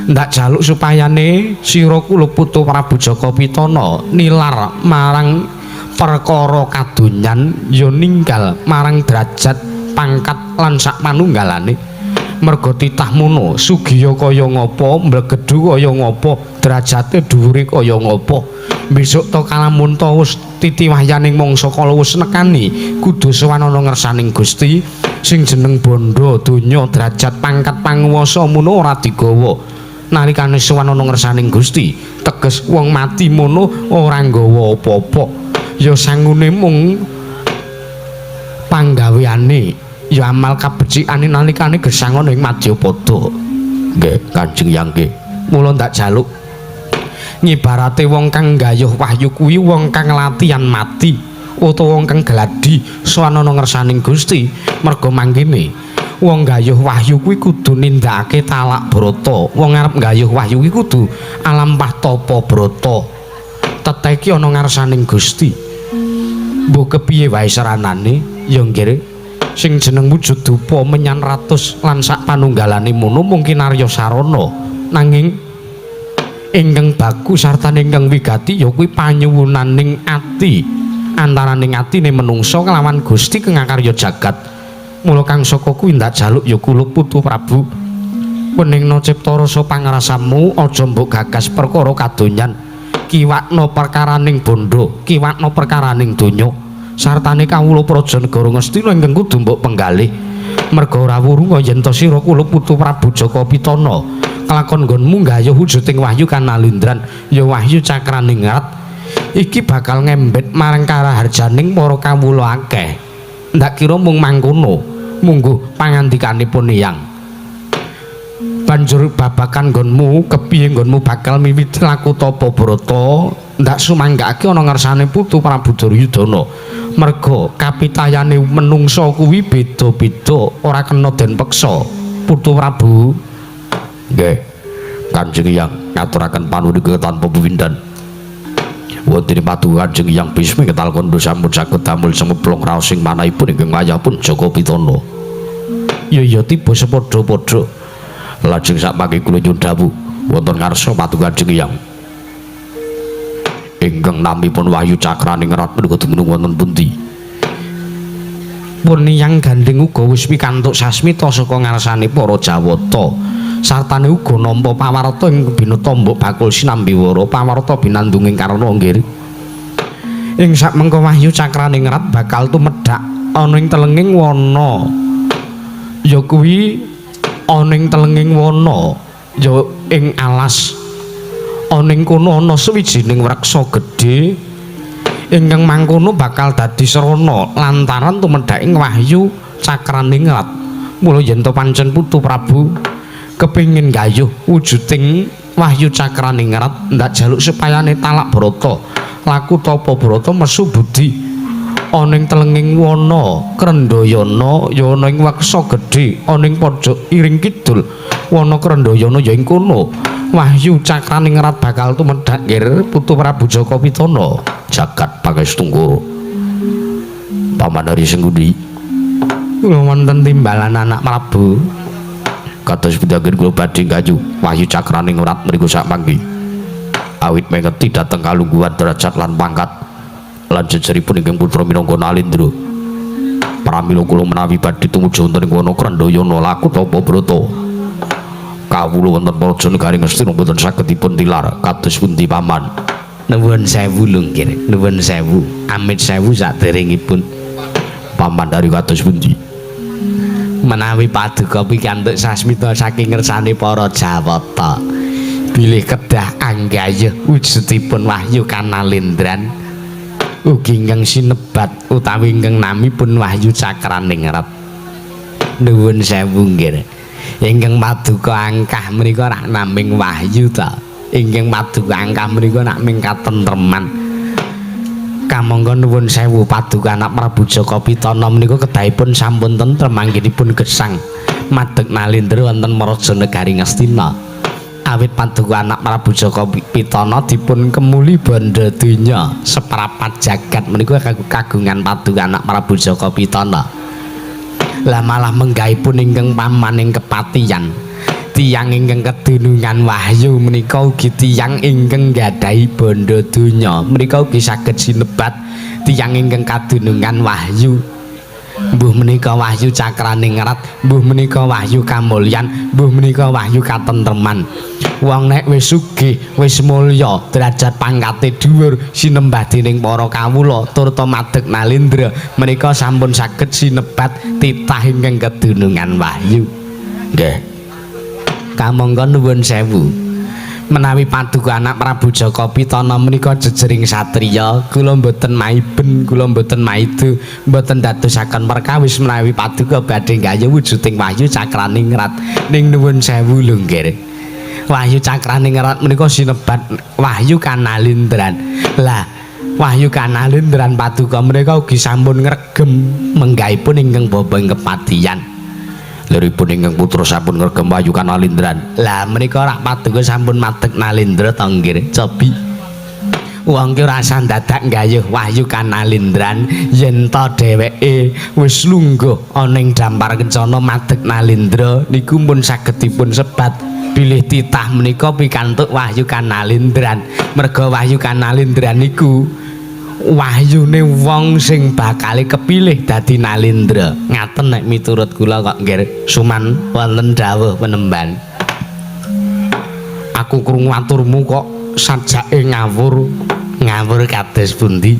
Ndak jaluk supayane sira kula putu Prabu Jaka Pitana nilar marang perkara kadonyan ya ninggal marang derajat pangkat lan sak manunggalane. Merga titah mono sugiya kaya ngapa, mblegedhu kaya ngapa, derajate dhuwure kaya ngapa, besok to kalamun to wis titi wahyaning mangsa kala wis nekani kudu sowan ana ngersaning Gusti. Sing jeneng bondo donya derajat pangkat panguwasa mono ora digawa nalikane sowan ana ngersaning Gusti. Teges wong mati mono ora nggawa apa-apa, ya sangune mung panggaweane ya amal kabecikane nalikane gesang ana ing madyapada. Nggih, Kanjeng Hyang nggih. Mula ndak jaluk ngibarate wong kang gayuh wahyu kuwi wong kang latihan mati utawa wong kang gladi sowan ana ngersaning Gusti. Merga mangkene wong gayuh wahyu kuwi kudu nindakake talak brata. Wong arep gayuh wahyu kuwi kudu alampah tapa brata, teteki ana ngarsaning Gusti. Mbuh kepiye wae seranane ya nggih, sing jeneng wujud dupa menyan ratus lan sak panunggalane mono mung kinarya sarana, nanging ingkang baku sartane ingkang wigati ya kuwi panyuwunaning ati antaraning atine menungsa kelawan Gusti kang akarya jagat. Mula kang saka kuwi ndak jaluk ya kula putu Prabu weningna cipta rasa pangrasamu, aja mbok gagas perkara kadonyan, kiwakna perkaraning bondo, kiwakna perkaraning donya sartane kawula praja negara Ngastina ingkang kudu mbok penggalih. Merga ora wurunga yen to sira kula putu Prabu Jaka Pitana kelakon nggonmu gayuh wujuding wahyu kanalindran ya wahyu cakraningrat iki bakal ngembet marang karaharjaning para kawula akeh. Ndak kira mung mangkono mungguh pangandikanipun Eyang. Banjur babakan nggonmu kepiye nggonmu bakal miwiti laku tapa brata ndak sumanggake ana ngarsane putu Prabu Duryudana. Merga kapitayane menungsa kuwi beda-beda, ora kena den peksa. Putu Prabu. Nggih, Kanjeng Hyang ngaturaken panuwun tanpa pewindan. Wonten padu Kanjeng Hyang Bismi ketal kondo sampun saged damel semeplung raos ing manahipun ingkang wayahipun Jaka Pitana. Ya ya tiba sepadha-padha. Lajeng sakmangke kula nyuwun dawuh wonten ngarsa padu Kanjeng Hyang. Ingkang namipun Wahyu Cakraningrat menika dumunung wonten pundi? Pun Niyang Ganding uga wis pikantuk sasmita saka ngarsane para Jawata. Sartane uga nampa pawarta ing binata mbok bakul sinambiwara pawarta binandunging karna nggih. Ing sakmengko wahyu cakraningrat bakal tumedhak ana ing telenging wana. Ya kuwi ana ing telenging wana ya ing alas. Ana ing kono ana sawijining wreksa gedhe ingkang mangkono bakal dadi srana lantaran tumedhaking wahyu cakraningrat. Mula yen to pancen putu Prabu kepingin gayuh wujuding wahyu cakraningrat ndak jaluk supayane talak brata laku tapa brata mesu budi ana ing telenging wana Krendhayana ya ana ing weksa gedhe ana ing pojok iring kidul wana Krendhayana ya ing kono wahyu cakraningrat bakal tumedhak nggih putu Prabu Jaka Pitana. Jagat pangestungkur Paman Hari Sengkuni kula wonten timbalan anak Prabu. Kados pundi kula badhe gayuh wahyu cakraningrat mriku sakmangke awit mengeti dhateng kalungguhan derajat lan pangkat lan jejeripun ingkang putra minangka Nalendra. Pramila kula menawi badhe tumuju wonten ing wana Krendhayana laku tapa brata kawula wonten praja negari Ngastina mboten saged dipun tilar. Kados pundi Paman? Nuwun sewu lho nggih, nuwun sewu, amit sewu saderengipun. Paman dari kados pundi? Menawi paduka pikantuk sasmita saking ngersane para Jawata bilih kedah anggayuh wujudipun wahyu kanalendran ugi ingkang sinebat utawi ingkang namipun wahyu cakraningrat. Nuwun sewu nggih. Ingkang paduka angkah menika rak naming wahyu ta. Ingkang paduka angkah menika nak ming katentreman. Kamangka nuwun sewu paduka anak Prabu Jaka Pitana menika kedahipun sampun tentrem anggenipun gesang madeg nalendra wonten Mraja negari Ngastina. Awit paduka anak Prabu Jaka Pitana dipun kemuli bandha donya seprapat jagat menika kagungan paduka anak Prabu Jaka Pitana. Lah malah menggahipun ingkang paman ing kepatihan tiyang ingkang kedunungan wahyu menika ugi tiyang ingkang nggadahi bandha donya menika ugi saged sinebat tiyang ingkang kadunungan wahyu. Mbuh menika wahyu cakraningrat, mbuh menika wahyu kamulyan, mbuh menika wahyu katentreman. Wong nek wis sugih, wis mulya, derajat pangkate dhuwur sinembah dening para kawula turta madeg nalendra menika sampun saged sinebat titah ingkang kedunungan wahyu. Nggih. Kamangka nuwun sewu. Menawi paduka anak Prabu Jaka Pitana menika jejering satriya, kula mboten maiben, kula mboten maidu, mboten dadosaken perkawis menawi paduka badhe nggayuh wujuding wahyu cakraningrat. Ning nuwun sewu lho nggih. Wahyu cakraningrat menika sinebat wahyu kanalindran. Lah, wahyu kanalindran paduka menika ugi sampun ngregem menggahipun ingkang bapa ing kepatihan. Liripun ingkang putra sampun ngregem wahyu kanalindran. Lah menika rak paduka sampun madeg nalendra to nggih. Cobi wong ki ora usah dadak nggayuh wahyu kanalindran yen to dheweke wis lungguh ana ing dampar kencana madeg nalendra niku pun saged dipun sebat bilih titah menika pikantuk wahyu kanalindran. Merga wahyu kanalindran niku wahyune wong sing bakale kepilih dadi nalendra. Ngaten nek miturut kula kok nggih Suman wonten dawuh penemban. Aku krungu aturmu kok sajake ngawur. Ngawur kados pundi?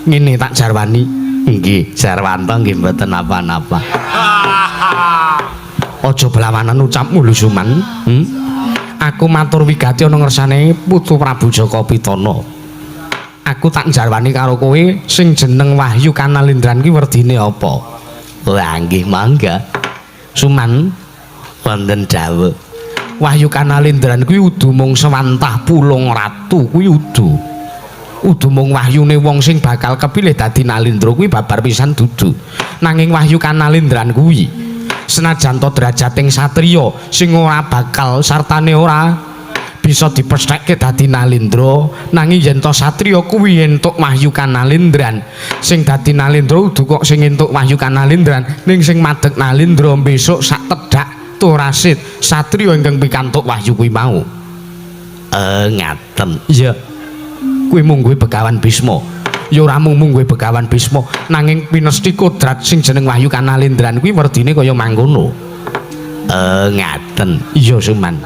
Ngene tak jarwani. Nggih, jarwanto nggih mboten napa-napa. Aja belawanan ucapmu lho Suman. Aku matur wigati ana ngersane putu Prabu Jaka Pitana. Aku tak jarwani karo kowe sing jeneng wahyu kanalindran ki werdine apa? Lah nggih mangga. Suman wonten dawuh. Wahyu kanalindran kuwi udu mung sewantah pulung ratu kuwi udu. Udu mung wahyune wong sing bakal kepilih dadi nalindra kuwi babar pisan dudu. Nanging wahyu kanalindran kuwi senajan to derajating satriya sing ora bakal sartane ora bisa dipesthekke dadi nalindra, nanging yen to satriya kuwi entuk wahyu kanalindran. Sing dadi nalindra udu kok sing entuk wahyu kanalindran, ning sing madeg nalindra besok sak tedhak turasit satriya ingkang pikantuk wahyu kuwi mau. Ngaten. Iya. Kuwi mungguhe Begawan Bisma. Ya ora mung mungguhe Begawan Bisma, nanging pinesti kodrat sing jeneng Wahyu Kanalendran kuwi werdine kaya mangkono. Ngaten. Iya, Suman.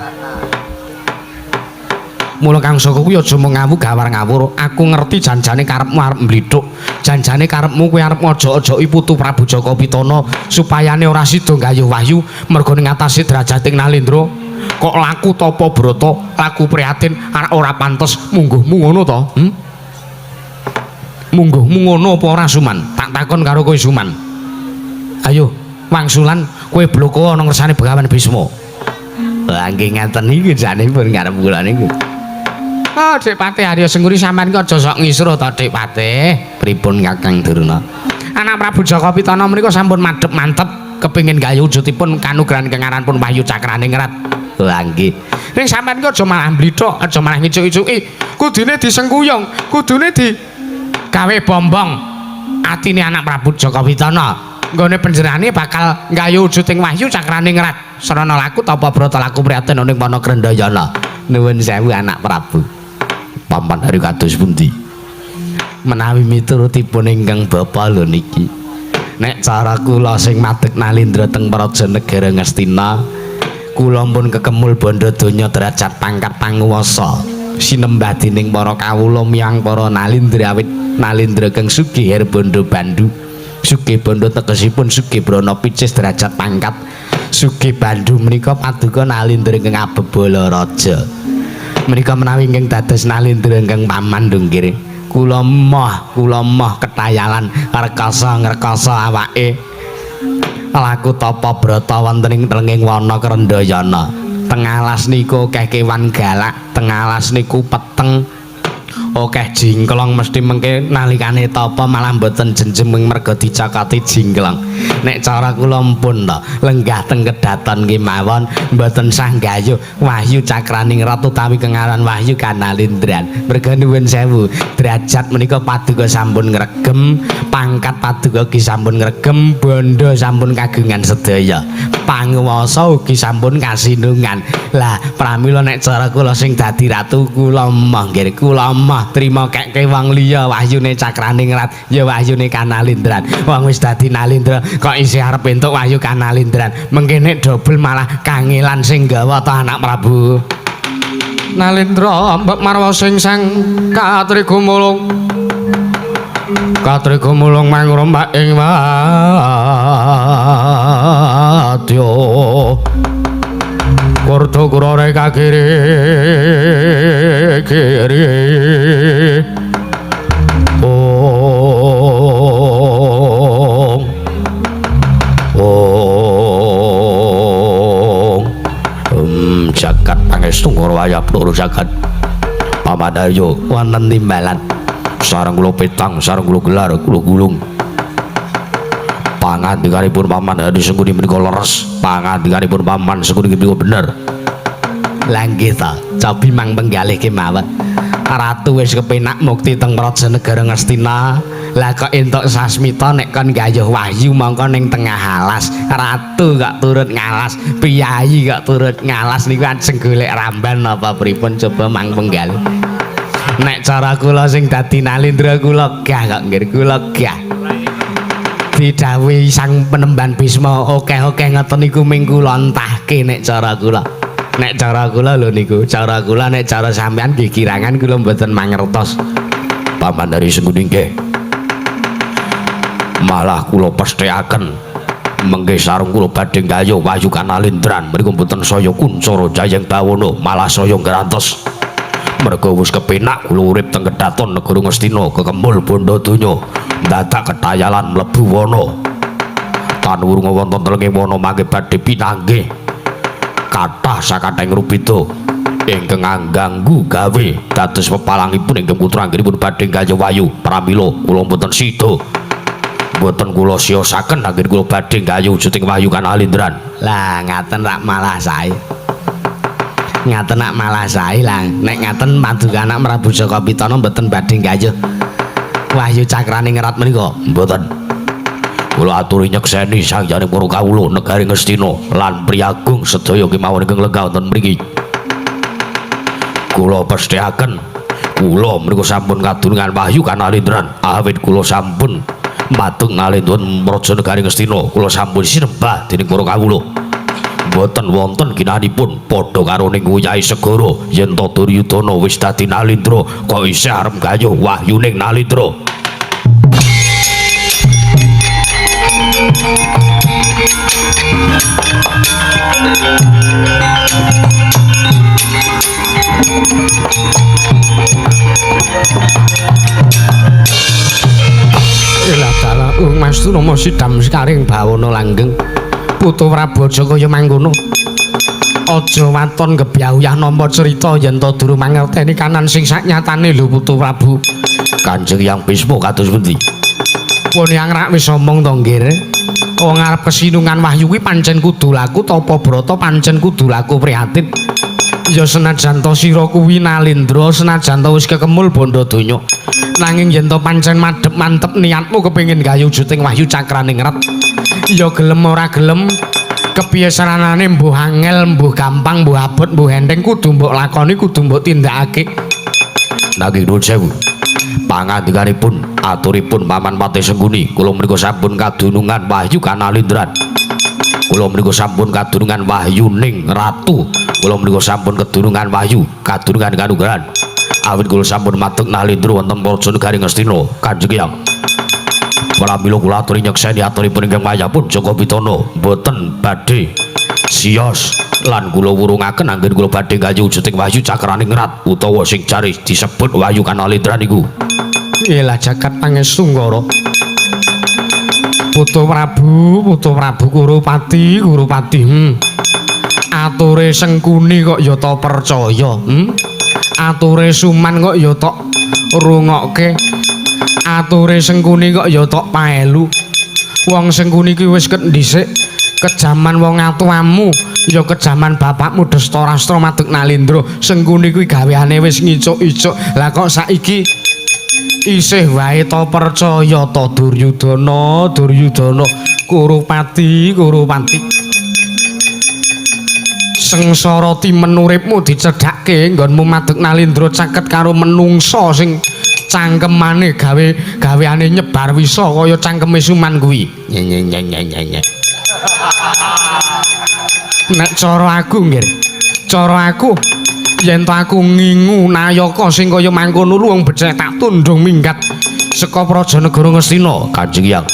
Mula Kang Saka kuwi aja mung ngawu gawar ngawur. Aku ngerti janjane karepmu arep mblithuk. Janjane karepmu kuwi arep ngojok-ojoki putu Prabu Jaka Pitana supayane ora sida gayuh wahyu merga ning atase derajating Nalendra. Kok laku tapa brata, laku prihatin, arek ora pantes mungguhmu ngono to? Mungguhmu ngono apa ora Suman? Tak takon karo kowe Suman. Ayo, wangsulan kowe bloko ana ngersane Begawan Bisma. Lah nggih ngaten iki jane pun ngarep kula niku. Oh, Dik Patih Arya Sengkuni sampean ki aja sok ngisruh to, Dik Patih. Pripun Kakang Durna? Anak Prabu Jaka Pitana menika sampun madhep mantep kepengin gayuh wujudipun kanugrahan kengaranipun Wahyu Cakraningrat. Lah nggih. Ning sampean ki aja malah mblithok, aja malah ngicuki-icuki. Kudune disengkuyung, kudune di gawe bombong atine anak Prabu Jaka Pitana. Nggone panjenengane bakal gayuh wujuding Wahyu Cakraningrat. Sarana laku tapa brata laku priyatin ning wana Grendayana. Nuwun sewu anak Prabu. Paman hari kados pundi? Menawi miturutipun ingkang bapa lho niki. Nek cara kula sing madeg Nalendra teng Praja Negara Ngastina, kula pun kekemul bandha donya derajat pangkat panguwasa sinembah dening para kawula miyang para Nalendra awit Nalendra kang sugih herbandha bandu. Sugih bandha tegesipun sugih brana picis derajat pangkat. Sugih bandu menika paduka Nalendra ingkang abebala raja. Menika menawi ingkang dados Nalendra ingkang paman nggih. Kula moh ketayalan rekasa ngrekasa awake. Laku tapa brata wonten ing telenging wana Krendayana. Teng alas niku akeh kewan galak, teng alas niku peteng. Akeh jingklong mesti mengke nalikane tapa malah mboten jenjem merga dicokoti jingklong. Nek cara kula mpun to, lenggah teng kedaton kemawon mboten sah gayuh Wahyu Cakraningrat utawi kengaran Wahyu Kanalindran. Merga nuwun sewu, derajat menika paduka sampun ngregem, pangkat paduka ugi sampun ngregem, bondo sampun kagungan sedaya. Panguwasa ugi sampun kasinungan. Lah pramila nek cara kula sing dadi ratu kula moh nggih, kula moh trima kekke wong liya Wahyune Cakraningrat ya Wahyune Kanalindran. Wong wis dadi Nalendra kok isih arep entuk Wahyu Kanalindran. Mengke nek dobel malah kangelan sing gawa ta anak Prabu. Nalendra mbok marwa sing sang katrigumulung. Katrigumulung mangrembak ing wadya. Kurdo kurore kakiri kiri. Ong ong jagat pangestu ngoro wayah pluru jagat. Pamanaryo wonten timbalan. Sareng kula petang, sareng kula gelar, kula gulung. Pangandikanipun Paman Hari Sengkuni menika leres, pangandikanipun Paman Sengkuni menika bener. Lah nggih ta, cobi mang penggalih kemawon. Ratu wis kepenak mukti teng Praja Negara Ngastina. Lah kok entuk sasmita nek kon gayuh wahyu mongko ning tengah alas. Ratu kok turut ngalas, piyayi kok turut ngalas niku ajeng golek ramban napa pripun coba mang penggalih. Nek cara kula sing dadi Nalendra kula gah kok nggih, kula gah. Didhawuhi sang penemban Bisma akeh-akeh ngoten niku ming kula entahke nek cara kula. Nek cara kula lho niku, cara kula nek cara sampean nggih kirangan kula mboten mangertos. Paman Hari Sengkuni nggih. Malah kula pesthekaken mengke sareng kula badhe gayuh Wahyu Kanalindran mriku mboten saya kuncara jayeng bawana malah saya ngrantos. Merga wis kepenak kula urip teng kedaton negara Ngastina kekemul bandha donya dadak ketayalan mlebu wana. Tanurunga wonten telenge wana mangke badhe pinanggih kathah sakathahing rubeda ingkang angganggu gawe dados pepalangipun ingkang putra anggenipun badhe gayuh wahyu. Pramila kula mboten sida, mboten kula siyosaken anggen kula badhe gayuh wujuding Wahyu Kanalindran. Lah ngaten rak malah sae. Ngaten nak malah sae lah. Nek ngaten paduka anak Prabu Jaka Pitana mboten badhe gayuh Wahyu Cakraningrat menika. Mboten. Kula aturi nyekseni sangyane para kawula negari Ngastina lan priyagung sedaya kemawon ingkang lenggah wonten mriki. Kula pesthekaken Kula menika sampun kadurungan wahyu kanalindran awit kula sampun matung nalindra praja negari Ngastina. Kula sampun sinembah dening para kawula. Mboten wonten ginanipun padha karo ning Nguyai Segara yen to Duryudana wis dadi nalindra kok isih arep gayuh wahyuning nalindra. Ilah dalah Mas Turama sidam sekaring bawana langgeng. Putu Prabu aja kaya mangkono. Aja waton gebyah-uyah nampa cerita yen to durung mangerteni kanan sing saknyatane lho Putu Prabu. Kanjeng Hyang Bisma kados pundi? Pun yang rak wis omong to nggih. Wong arep kesinungan wahyu kuwi pancen kudu laku tapa brata pancen kudu laku prihatin. Ya senajan to sira kuwi nalindra, senajan to wis kekemul bondo donya. Nanging yen to pancen madhep mantep niatmu kepengin gawe wujuding wahyu cakraning rat. Ya gelem ora gelem kepiye saranane mbuh angel, mbuh gampang, mbuh abot, mbuh enteng kudu mbok lakoni, kudu mbok tindakake. Nanging nuwun sewu. Pangandikanipun aturipun Paman Patih Sengkuni, kula menika sampun kadunungan wahyu kanalindran. Kula menika sampun kadunungan wahyuning ratu. Kula menika sampun kedunungan wahyu, kadunungan kanugrahan. Awit kula sampun matuk nalindra wonten praja negari Ngastina, Kanjeng Hyang. Pramila kula aturi nyekseni aturipun ingkang wayahipun Jaka Pitana mboten badhe siyos lan kula wurungaken anggen kula badhe gayuh wujuding wahyu cakraning rat utawa sing jare disebut wahyu kanalindra niku. Ilah jagat pangestu Ngara. Putu Prabu, Putu Prabu Kurupati, Kurupati. Ature Sengkuni kok ya ta percaya, Ature Suman kok ya tok rungokke. Ature Sengkuni kok ya tok paelu. Wong Sengkuni ki wis ket dhisik kejaman wong atuamu, ya kejaman bapakmu Destarastra madeg nalindra. Sengkuni kuwi gaweane wis ngicuk-icuk. Lah kok saiki isih wae ta percaya ta Duryudana, Duryudana, Kurupati, Kurupati. Sengsara timen uripmu dicedhakke nggonmu madeg nalindra caket karo menungsa sing cangkemane gawe gaweane nyebar wisa kaya cangkeme Suman kuwi. Nye. Nek cara aku nggih, cara aku yen to aku ngingu nayaka sing kaya mangkono wong becik tak tundhung minggat saka praja negara Ngastina. Kanjeng Hyang.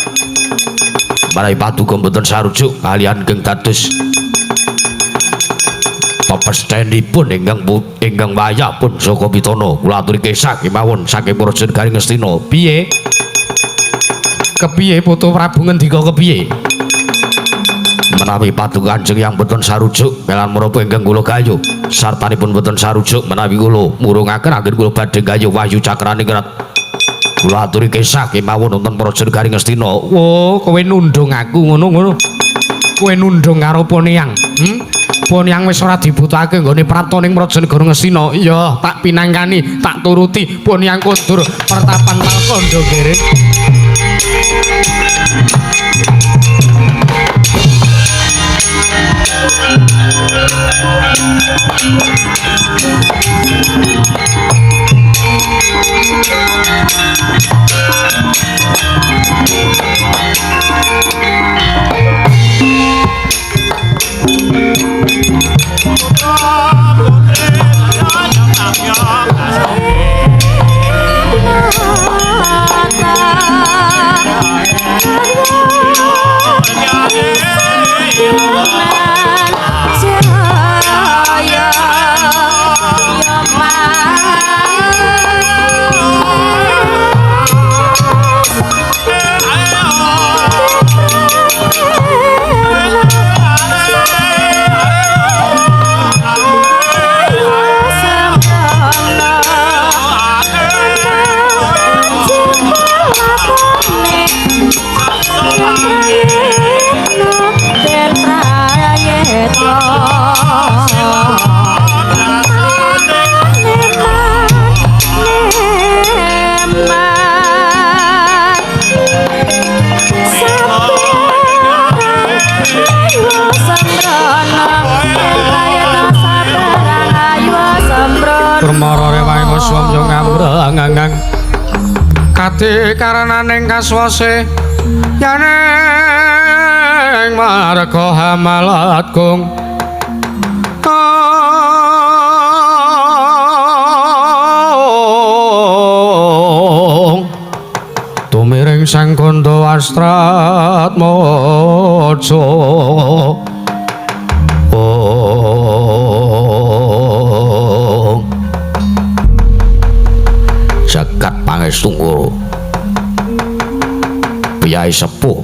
Marai paduka mboten sarujuk kaliyan ingkang dados pepesthenipun ingkang wayah pun Jaka Pitana. Kula aturi kesah kemawon saking praja negari Ngastina. Piye? Kepiye Putu Prabu ngendika kepiye? Menawi paduka Kanjeng Hyang boten sarujuk kelan menapa ingkang kula gayuh sartanipun boten sarujuk menawi kula murungaken anggen kula badhe gayuh wahyu cakraning rat. Kula aturi kesah kemawon wonten praja negari Ngastina. Oh, kowe nundung aku ngono-ngono. Kowe nundung karo Poniyang. Poniyang wis ora dibutuhake nggone prapta ning praja negara Ngastina. Ya, tak pinangkani, tak turuti. Poniyang kondur pertapan Malkanda nggih. swamya ngamrengangang kadi karananing kaswase yaning marga hamalat kung tumiring sang Kanda Wastratmaja. Jagat pangestu ngoro piyai sepuh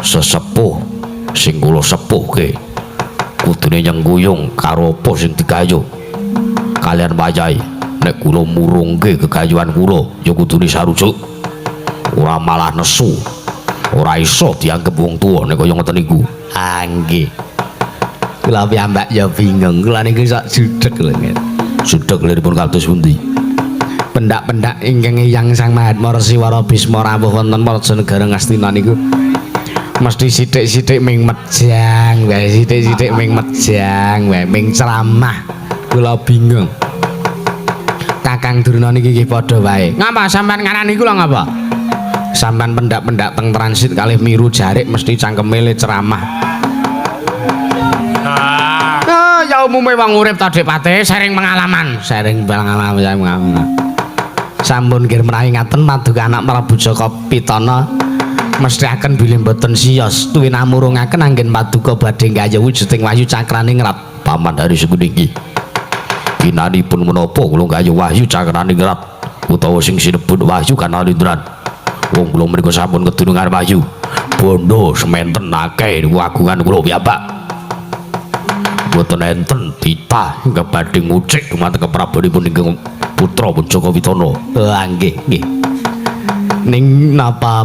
sesepuh sing kula sepuhke kudune nyengguyung karo apa sing digayuh kalian wayahe. Nek kula murungke gegayuhan kula ya kudune sarujuk, ora malah nesu, ora iso dianggep wong tuwa nek kaya ngoten niku. Ah nggih. Kula piyambak ya bingung, kula niku sok judeg lho nggih. Judeg liripun kados pundi? Pendak-pendak ingkang Eyang Sang Mahatma Resi Wara Bisma rawuh wonten Praja Negara Ngastina niku mesti sithik-sithik ming mejang wae, sithik-sithik ming mejang wae, ming ceramah. Kula bingung. Kakang Durna niki nggih padha wae. Ngapa sampean ngarani kula ngapa? Sampean pendak-pendak teng transit kalih miru jarik mesti cangkeme le ceramah. Ah, ya umume wong urip ta Dik Pate sharing pengalaman, sharing pengalaman, sharing pengalaman. Sampun nggih menawi ngaten paduka anak Prabu Jaka Pitana mesthikaken bilih mboten siyos tuwin amurungaken anggen paduka badhe nggayuh wujuding wahyu cakraningrat. Paman Hari Sengkuni iki ginanipun menapa kula nggayuh wahyu cakraningrat utawa sing sinebut wahyu kanalindran. Wong kula mriku sampun kedunungan wahyu bondo sementen akeh niku agungan kula piyambak. Mboten enten titah ingkang badhe ngucik dumateng keprabonipun ingkang putra pun Jaka Pitana. Oh nggih nggih. Ning napa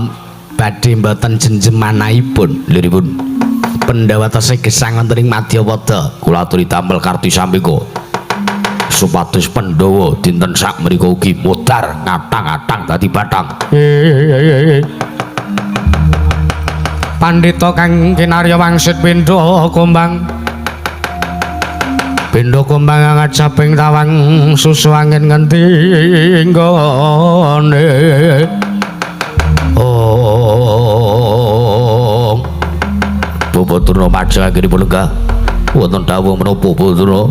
badhe mboten jenjemanahipun liripun Pandhawa tesih gesang wonten ing Madyapada? Kula aturi damel karti sambeka supados Pandhawa dinten sak mriku ugi modar ngatang-atang dadi bathang. Pandhita kang kinarya wangsit pindha kumbang pindha kumbang ngajaping tawang susu angin ngendi nggone. Oh Bapak Durna majeng anggenipun lenggah wonten dawuh menapa Bapak Durna?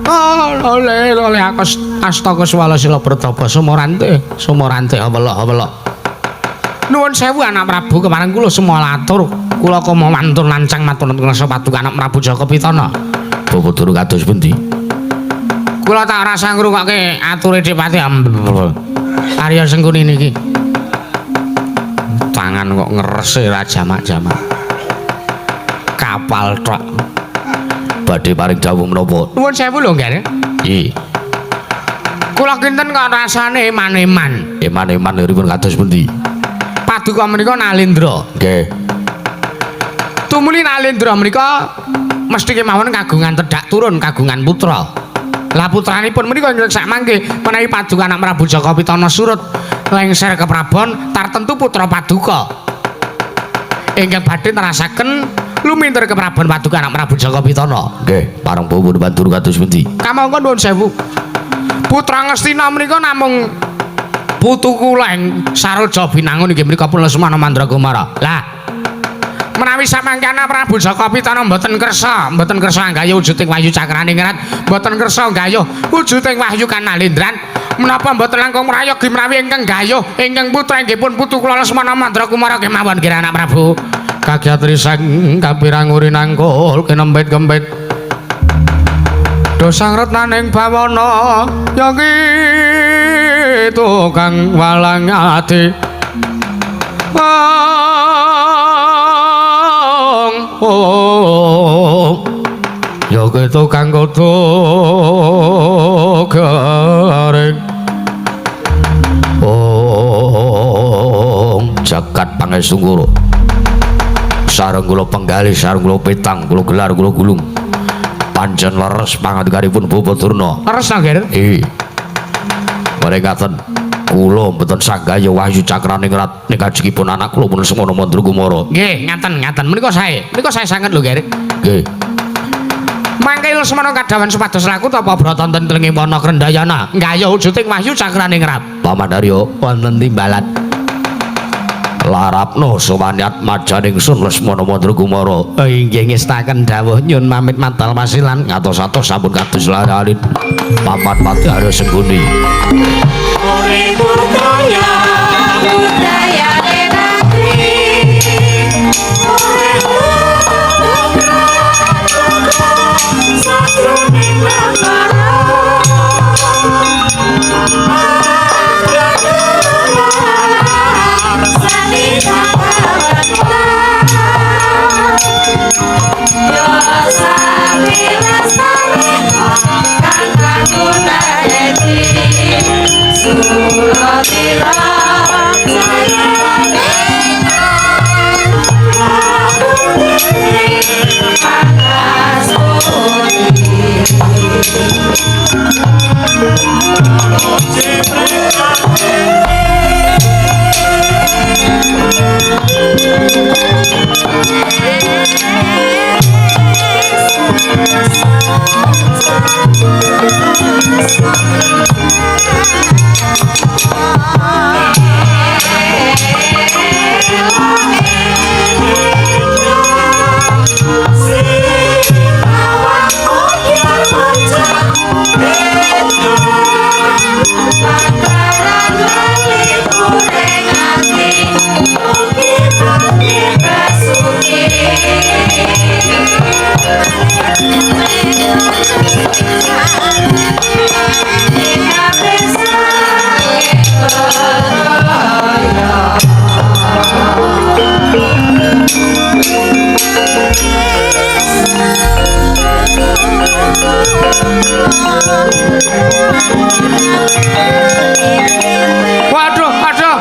Oh lole lole aku astaka swala sila pertapa sumorante sumorante awela awela. Nuwun sewu anak Prabu kepareng kula semua latur kula koma wantun lancang matur nuwun paduka anak Prabu Jaka Pitana. Bapak Durna kados pundi? Kula tak rasa ngrungokke ature Dipati Arya Sengkuni niki. Tangan kok ngerese ra jamak-jamak. Kapal tok. Badhe paring dawuh menapa? Nuwun sewu lho nggih. Nggih. Kula kinten kok rasane eman-eman. Eman-eman liripun kados pundi? Paduka menika Nalendra. Nggih. Tumuli Nalendra menika mesti kemawon kagungan tedhak turun kagungan putra. Lah putranipun menika ingkang sak mangke menawi paduka anak Prabu Jaka Pitana surut lengser ke Prabon tartentu putra paduka ingkang badhe nerasaken lumintir ke Prabon paduka anak Prabu Jaka Pitana. Nggih, pareng pun bantur kados pundi? Kamangka nuwun sewu. Putra Ngastina menika namung putu kula ing Saroja Binangun inggih menika pun Lesmana Mandragumara. Lah menawi samangke anak Prabu Jaka Pitana mboten kersa anggayuh wujuding wahyu cakraningrat, mboten kersa nggayuh wujuding wahyu kanalindran, menapa mboten langkung prayogi menawi ingkang gayuh ingkang putra inggih pun putu kula Lesmana Mandrakumara kemawon nggih anak Prabu. Kagiat risang kapirang urinangkul kinempit-kempit dosang retnaning bawana ya ki tukang walang ati. Oh, ya ki tukang kudu garing. Oh, jagat pangestu kula. Sareng kula penggalih, sareng kula petang, kula gelar, kula gulung. Pancen leres pangandikanipun Bapak Durna. Leres ta, Ger? Nggih. Mrekaten kula mboten sanggaya wahyu cakraningrat ning kajengipun anak kula pun Lesmana Mandrakumara. Nggih, ngaten, ngaten. Menika sae. Menika sae sanget lho, Ger. Nggih. Mangke Lesmana kadhawan supados laku tapa brata wonten tlenging wana Krendayana. Nggayuh wujuding wahyu cakraning rap. Paman Arya wonten timbalan. Larapno sowan atmajaning sun Lesmana Mandrakumara. Inggih ngestaken dawuh nyun pamit madal masilan ngatos-atos sampun kados laranin. Paman Pati Arya Sengguni. Urip budaya budayane negeri. Urip sajroning lembar. Waduh, waduh.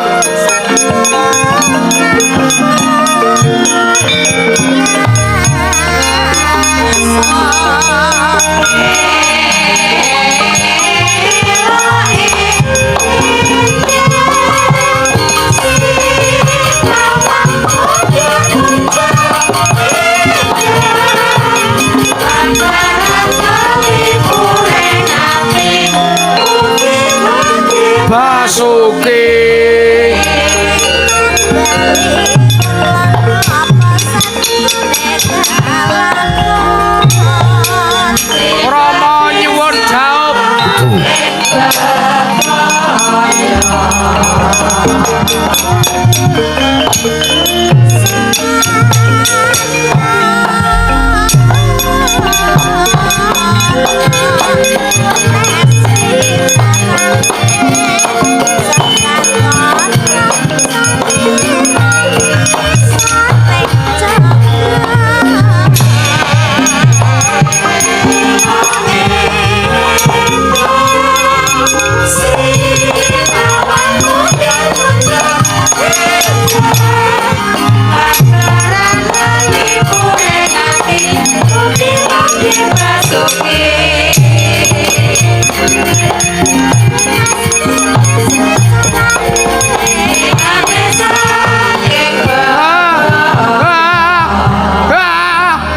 Basuki. Rama nyuwun jawab.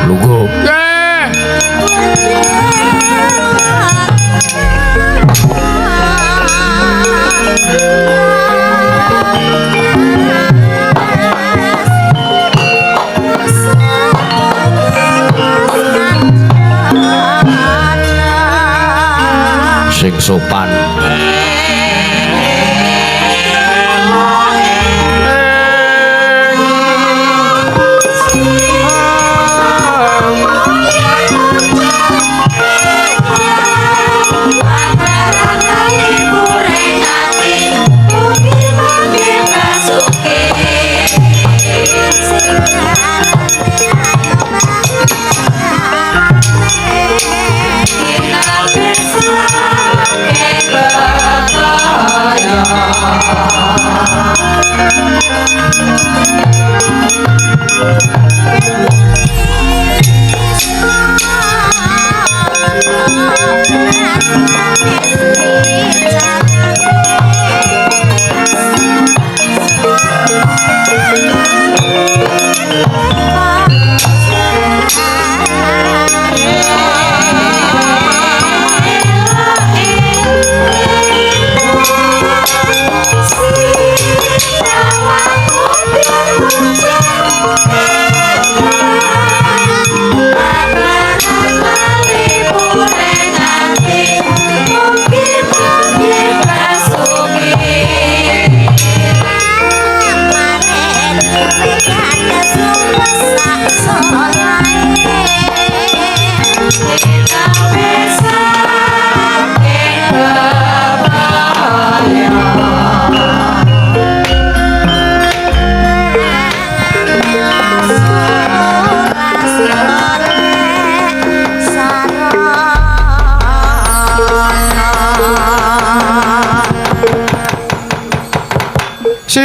Lungguh. Sing sopan.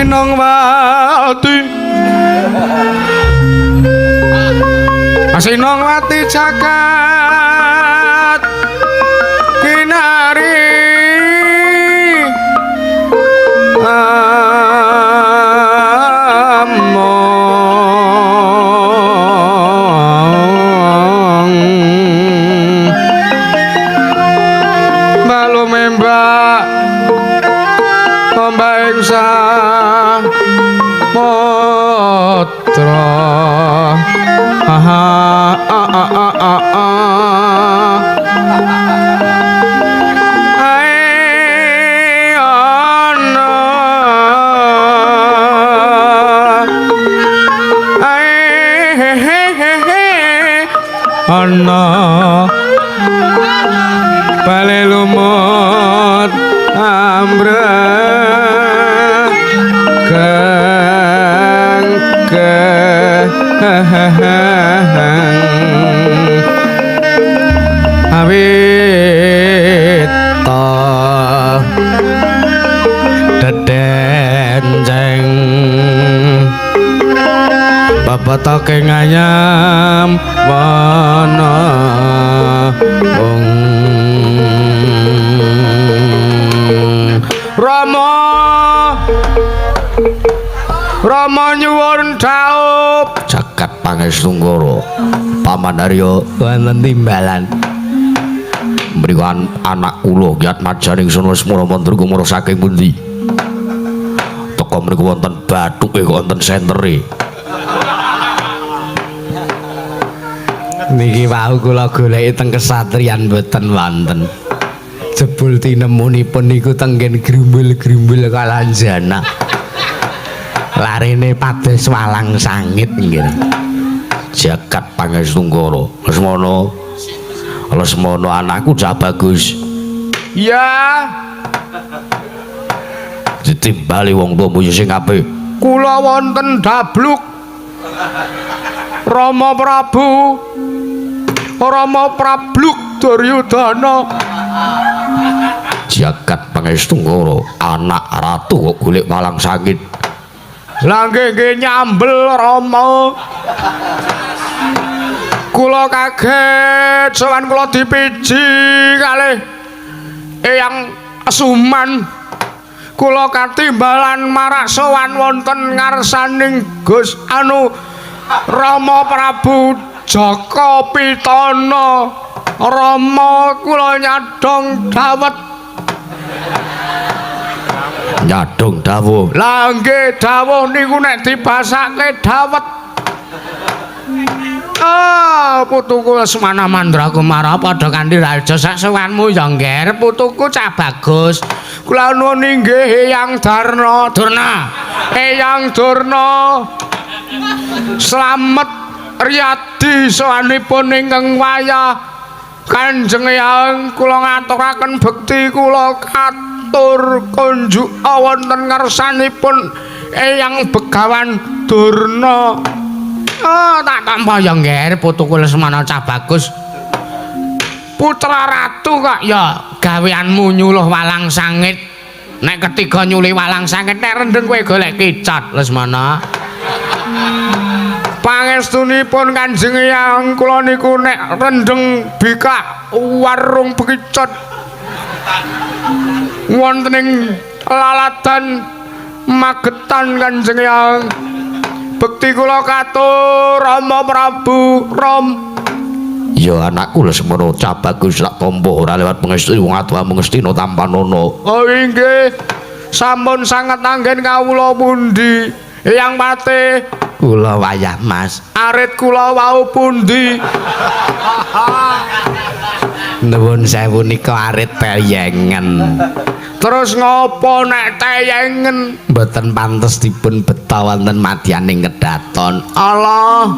Sinongwati, Sinongwati jagat kinari among balumembak ombaing samudra. Aha a a a a a ae ana ae he he he he ana bale lumut ambrek keng awit ta dedenceng babatoke ngayam wana wong. Rama, Rama nyuwun dhaup jagat pangestu ngara Paman Arya wonten timbalan mriku anak kula Ki Atmajaning Sun Lesmana Mandra kumara saking pundi? Teka mriku wonten bathuke kok wonten sentere. Niki wau kula goleki teng kesatriyan mboten wonten. Jebul tinemunipun niku tenggen grumbul-grumbul kalanjana. Larene pados walang sangit nggih. Jagat pangestu ngara Lesmana, Lesmana anakku cah bagus. Ya. Ditimbali wong tuamu ya sing apik. Kula wonten dabluk Rama Prabu, Rama Prabluk Duryudana. Jagat pangestu ngara anak ratu kok golek walang sangit. Lah nggih nggih nyambel Rama. Kula kaget sowan kula dipiji kalih Eyang Suman. Kula katimbalan marak sowan wonten ngarsaning Gus anu Rama Prabu Jaka Pitana. Rama kula nyadong dawet. Nyadong dawuh. Lah nggih dawuh niku nek dibasake dawet. Ah, putuku Lesmana Mandra Kumara padha kanthi raja sak sowanmu ya ngger putuku cah bagus. Kula nuwun inggih Eyang Darna. Durna. Eyang Durna. Slamet riyadi sowanipun ingkang wayah Kanjeng Eyang kula ngaturaken bekti kula katur kunjuk wonten ngarsanipun Eyang Begawan Durna. Oh, tak tampa ya ngger putuku Lesmana cah bagus. Putra ratu kok ya gaweanmu nyuluh walang sangit. Nek ketiga nyuli walang sangit nek rendeng kowe golek kicat Lesmana. Pangestunipun Kanjeng Eyang kula niku nek rendeng bikak warung bekicot wonten ing laladan Magetan Kanjeng Eyang. Bekti kula katur Rama Prabu Ram. Ya anakku Lesmana cah bagus tak tampa ora lewat pangestu wong atuh mangestina tampanana. Oh inggih sampun sanget anggen kawula pundi Eyang Patih? Kula wayah Mas. Arit kula wau pundi? Nuwun sewu nika arit teyengen. Terus ngopo nek teyengen? Mboten pantes dipun beta wonten madyaning kedaton. Allah.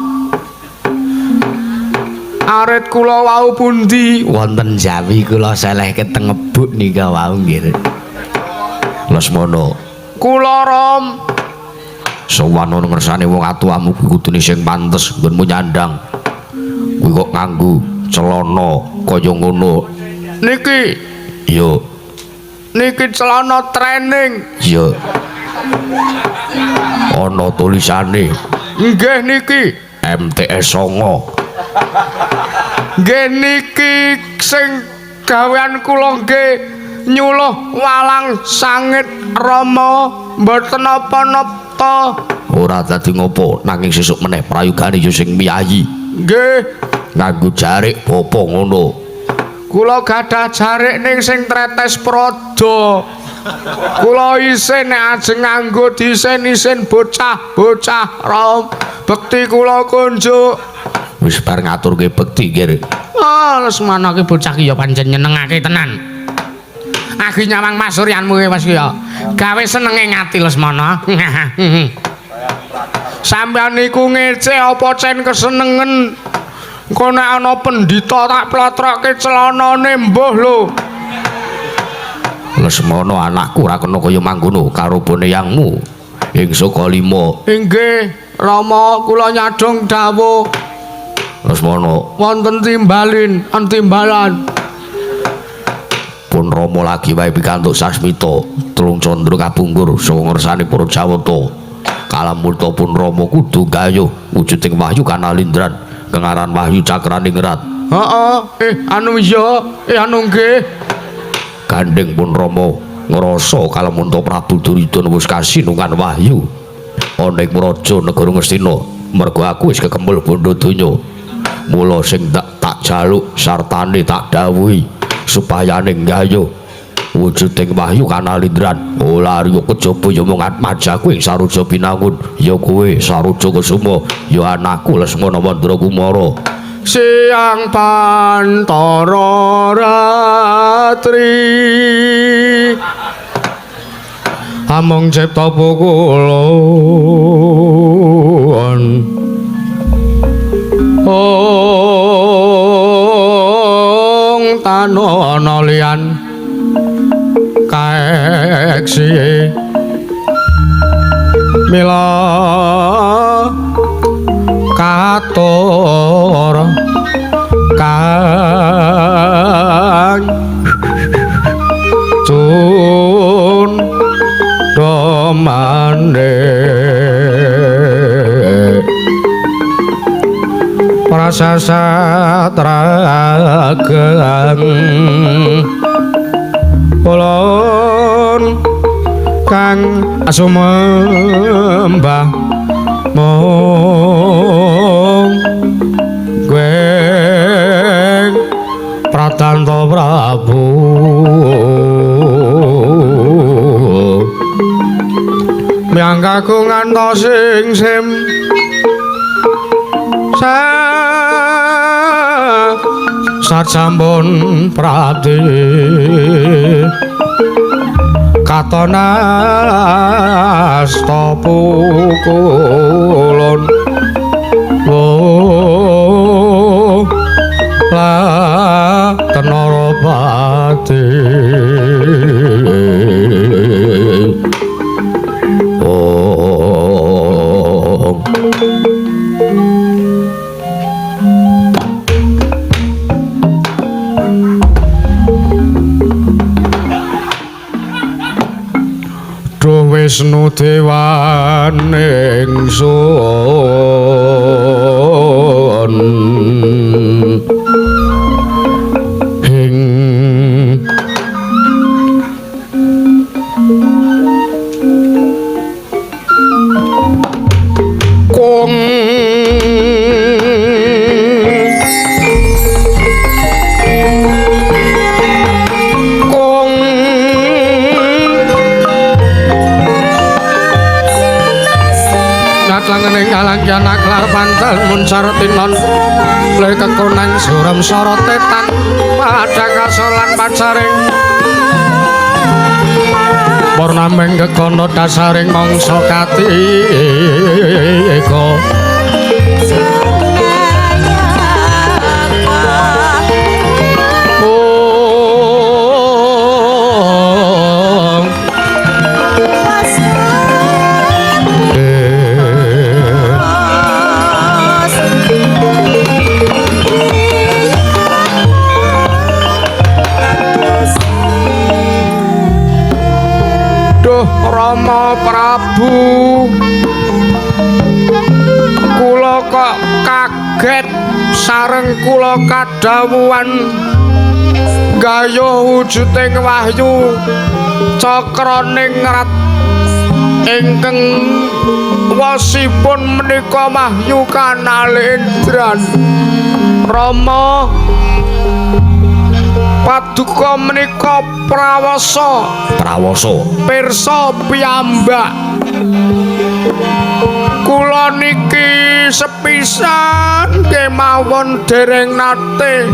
Arit kula wau pundi? Wonten Jawi kula selehke teng ngebuk nika wau nggih. Lesmana. Kula Ram. Sowan ana ngersane wong atuamu kuwi kudune sing pantes nggonmu nyandang. Kuwi kok nganggo celana kaya ngono. Niki. Iya. Niki celana training. Iya. Ana tulisane. Nggih niki MTS 9. Nggih niki sing gawean kula nggih nyuluh walang sangit Rama mboten napa-napa. Ora dadi ngopo nanging sesuk meneh prayogane ya sing miyayi. Nggih. Nganggo jarik apa ngono? Kula gadah jarik ning sing tretes prada. Kula isin nek ajeng nganggo disen-isen bocah-bocah rom. Bekti kula kunjuk. Wis bar ngaturke bekti nggih. Oh, Lesmana ki bocah ki ya pancen nyenengake tenan. Aku nyawang masuryanmu ki wis ya. Gawe senenge ngati Lesmana. Sampeyan niku ngece apa cen kesenengen? Engko nek ana pendhita tak plotrokke celanane mbuh lho. Lesmana anakku ora kena kaya mangkono karo bone yangmu ing Sukalima. Inggih, Rama kula nyadong dawuh. Lesmana wonten timbalin, antimbalan. Pun Rama lagi wae pikantuk sasmita telung candra kapungkur saha ngersane para Jawata. Kalamurta pun Rama kudu gayuh wujuding wahyu kanalindran kengaran wahyu cakraningrat. Heeh, anu iya, anu nggih. Gandeng pun Rama ngrasa kalamunta Prabu Duryudana wis kasinungan wahyu ana ing praja negara Ngastina mergo aku wis kekempul bondo donya. Mula sing tak jaluk sartane tak dawuhi supayane nggayuh wujuding wahyu kanalindran. Ora arya kejaba ya mung atmajaku ing Saroja Binangun ya kowe Saroja Kusuma ya anakku Lesmana Mandrakumara. Siang pantara ratri amung cipta pukulun ong tanu ana liyan kaeksi mila katur kang tun domane prasasatragang ulun kang sumembah mung gweng Pratanta Prabu miyang kagungan sing sim sasampun prati katon asta pukulun la tenara pati. Oh. Duh Wisnu dewan ingsun ing kung Kalangkian aklar pantel muncar tinon le kekonang suram sorote tan pada kasolan pacaring purnameng kekono dasaring mangsa katiga. Duh Rama Prabu, kula kok kaget sareng kula kadhawuhan gayuh wujuding wahyu cakraningrat ingkang wasipun menika Wahyu Kanalendran. Rama, paduka menika prawasa. Prawasa pirsa piyambak. Kula niki sepisan kemawon dereng nate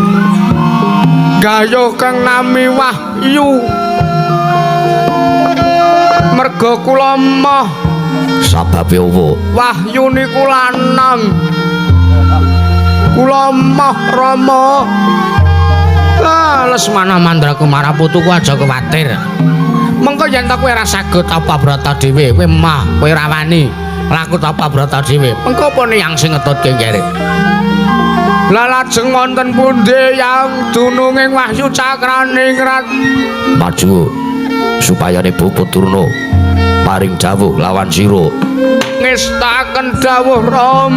gayuh kang nami wahyu. Merga kula emoh. Sababe opo? Wahyu niku lanang. Kula emoh Rama. Ah, Lesmana Mandrakumara putuku aja kuwatir. Mengko yen ta kowe ora saged tapa brata dhewe, kowe emoh, kowe ora wani laku tapa brata dhewe. Mengko apa yang sing ngetutke nggere? Lah lajeng wonten pundi yang dununging wahyu cakraningrat? Maju supayane Bapak Durna paring dawuh lawan sira. Ngestakaken dawuh Ram.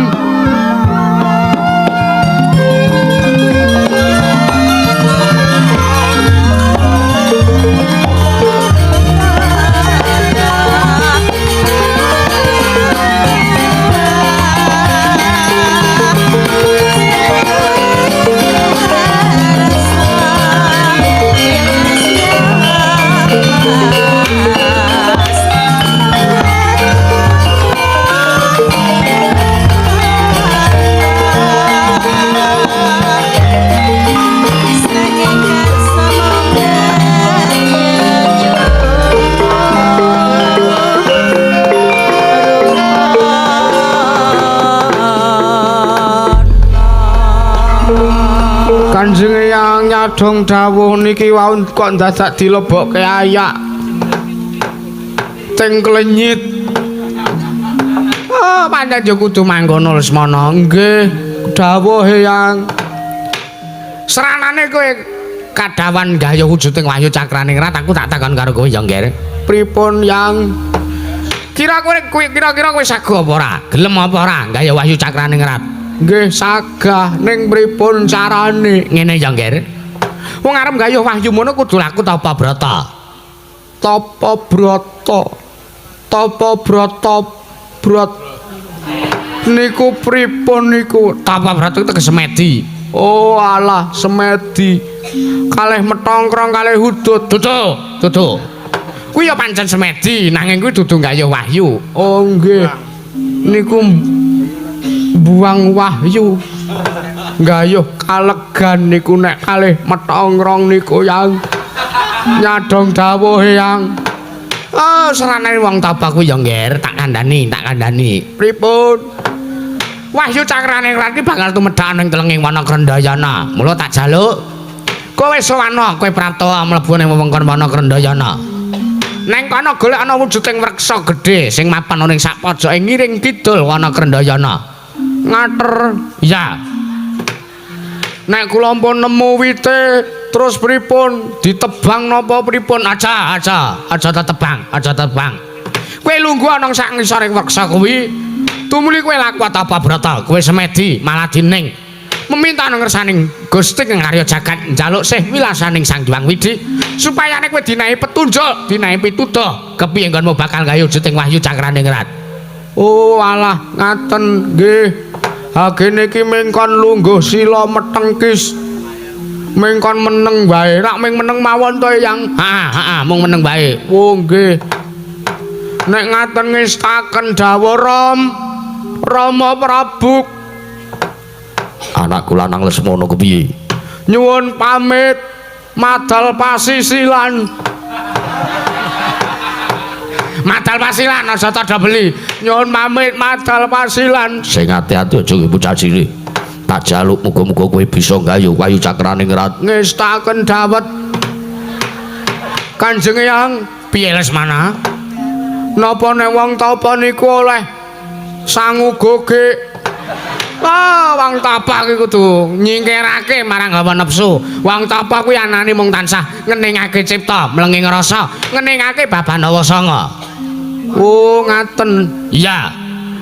Kanjeng Eyang nyadong dawuh niki wau kok dadak dilebokke ayak teng klenyit. Oh, pancen yo kudu mangkono Lesmana. Nggih, dawuh Eyang. Seranane kowe kadhawan gayuh wujuding wahyu cakraningrat, aku tak takon karo kowe ya, Ngger. Pripun, Yang? Kira kowe kira-kira kowe sago apa ora? Gelem apa ora gayuh wahyu cakraningrat? Nggih sagah, ning pripun carane? Ngene ya, Ngger. Wong arep gayuh wahyu mono kudu laku tapa brata. Tapa brata. Tapa brata brot. Niku pripun niku? Tapa brata iku tegese semedi. Oh alah, semedi. Kalih metongkrong kalih hudud. Dudu, dudu. Kuwi ya pancen semedi, nanging kuwi dudu gayuh wahyu. Oh nggih. Niku buang wahyu gayuh kalegan niku nek kalih metongrong niku Yang. Nyadong dawuh Yang. Oh, serane wong tapa kuwi ya, Ngger, tak kandhani, tak kandhani. Pripun? Wahyu cakraningrat iki bakal tumedhak ning telenging wana Krendayana. Mula tak jaluk kowe sowana, kowe prapta mlebu ning wewengkon wana Krendayana. Neng kono golek ana wujuding wreksa gedhe sing mapan ning sak pojoke ngiring kidul wana Krendayana. Ngater ya. Nek kula pun nemu wite terus pripun? Ditebang napa pripun? Aja, aja, aja tetebang, aja tetebang. Kowe lungguh ana sak ngisore wreksa kuwi, tumuli kowe laku tapa brata, kowe semedi malah dining. Meminta ngersaning Gusti kang karya jagat njaluk sih wilasaning Sang Hyang Widhi supaya nek kowe dinahi petunjuk, dinahi pituduh kepiye nggonmu bakal gawe wujuding wahyu cakraningrat. Oh alah, ngaten nggih. Hagene iki mengkon lungguh sila metengkis. Mengkon meneng wae. Rak meng meneng mawon to, Yang? Heeh, heeh, mung meneng wae. Oh nggih. Nek ngaten ngestaken dawuh Ram. Rama Prabu. Anakku lanang Lesmana kepiye? Nyuwun pamit madal pasisilan. Madal pasilan aja tada beli. Nyuwun pamit madal pasilan. Sing ati-ati aja nggih bocah cilik. Tak jaluk muga-muga kowe bisa gayuh wahyu cakraningrat. Ngestaken dawet. Kanjeng Eyang, piye Lesmana? Napa nek wong tapa niku oleh sangu gogek? Oh, wong tapa kuwi kudu nyingkirake marang hawa nepsu. Wong tapa kuwi anane mung tansah ngeningake cipta, mlenging rasa, ngeningake baban hawa sanga. Oh, ngaten. Iya.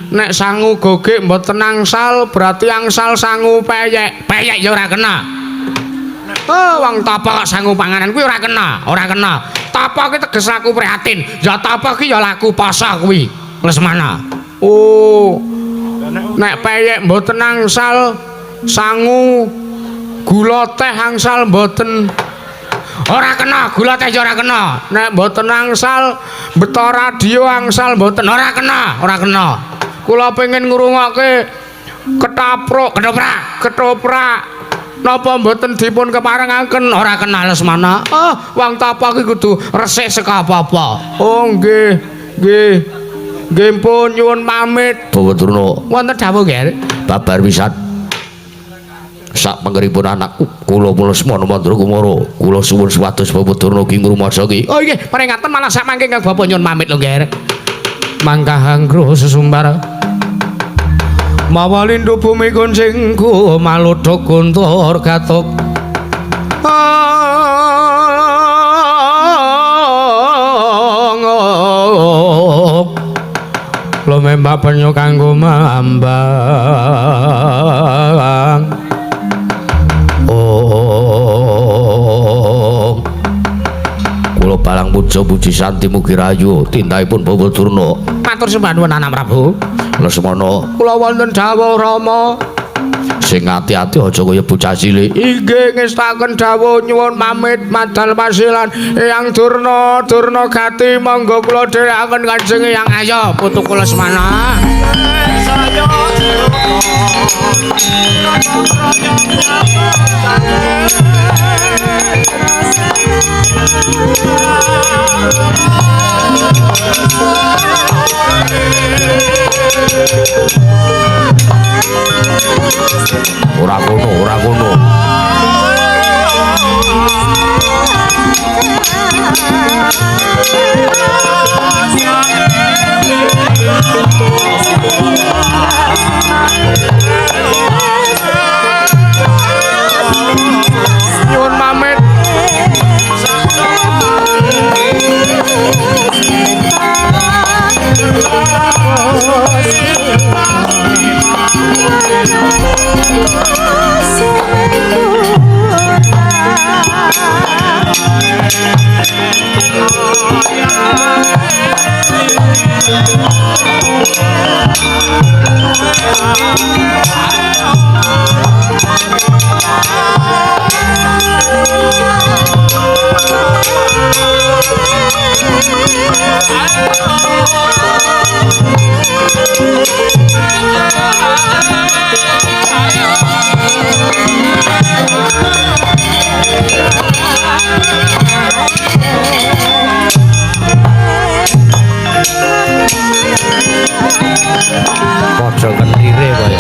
Nek sangu gogek mboten angsal, berarti angsal sangu peyek. Peyek ya ora kena. Oh, wong tapa kok sangu panganan kuwi ora kena, ora kena. Tapa kuwi teges laku prihatin. Ya tapa kuwi ya laku pasa kuwi. Lesmana. Oh. Nek peyek mboten angsal sangu gula teh angsal mboten. Ora kena, gula teh ya ora kena. Nek mboten angsal beto radio angsal mboten, ora kena, ora kena. Kula pengen ngrungokke ketapruk, ketoprak, ketoprak. Napa mboten dipun keparengaken? Ora kena Lesmana. Oh, wong tapa ki kudu resik saka apa-apa. Oh, nggih, nggih. Nggih pun nyuwun pamit. Bawa Durna. Wonten dawuh nggih. Babar wisan. Sak panggeripun anak kula Lesmana Mandra Kumara, kula suwun supados Bapak Durna ki ngrumaja ki. Oh nggih, paringaten malah sak mangke Kang Bapak nyuwun pamit lho nggih. Mangkah anggrus sesumbar. Mawa lindu bumi kuncingku maluduk guntur gatuk. Lumembak penyu kanggo mambang. Oh, kula balang puja puji santi mugi rayu tindakipun Bapak Durna. Matur sembah nuwun anak Prabu. Lesmana, kula wonten dawuh Rama. Sing ati-ati aja kaya bocah cilik. Inggih ngestaken dawuh nyuwun pamit madal pasilan Eyang Durna, Durna gati monggo kula dherekaken Kanjeng Eyang. Ayo putuku Lesmana. Ora kono, ora kono. Nyuwun pamit. Padha kendire kaya.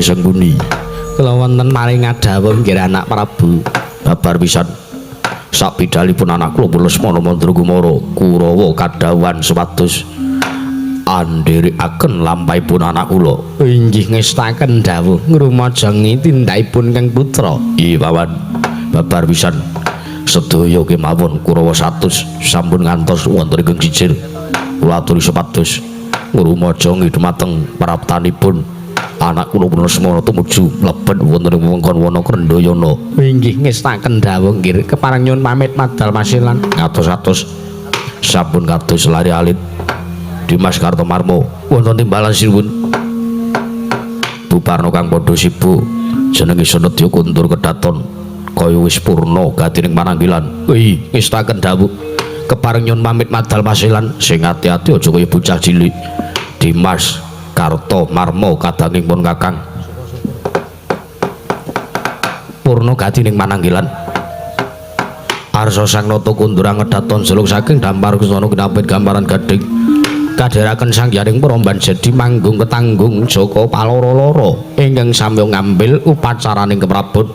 Sengkuni. Kula wonten maring ngadhawuh nggih anak Prabu. Babar pisan. Sakbidalipun anak kula pun Lesmana Mandrakumara Kurawa kadhawuhan supados andherekaken lampahipun anak kula. Inggih ngestaken dawuh ngrumajangi tindakipun Kang Putra. Iya paman, babar pisan. Sedaya kemawon Kurawa 100 sampun ngantos wonten ing sijil. Kula aturi supados ngrumajangi dumateng praptanipun anak kula pun Lesmana tumuju mlebet wonten ing wewengkon Wana Krendhayana. Inggih ngestaken dawuh nggih kepareng nyuwun pamit madal masilan. Ngatos-atos sampun kados lari alit Dimas Kartomarmo wonten timbalan sinuwun. Buparno kang padha sibuk jenenge Senedya kundur kedaton kaya wis purna gatining pananggilan. Ih, ngestaken dawuh kepareng nyuwun pamit madal masilan. Sing ati-ati aja kaya bocah cilik. Dimas Kartomarmo kadanging pun Kakang purna gatining pananggilan. Arsa Sang Nata kundur angedaton jeluk saking dampar kusana kinapit gambaran gading kadheraken Sang Hyang Pramban jadi manggung ketanggung Jaka paloro-loro ingkang samya ngambil upacaraning keprabon.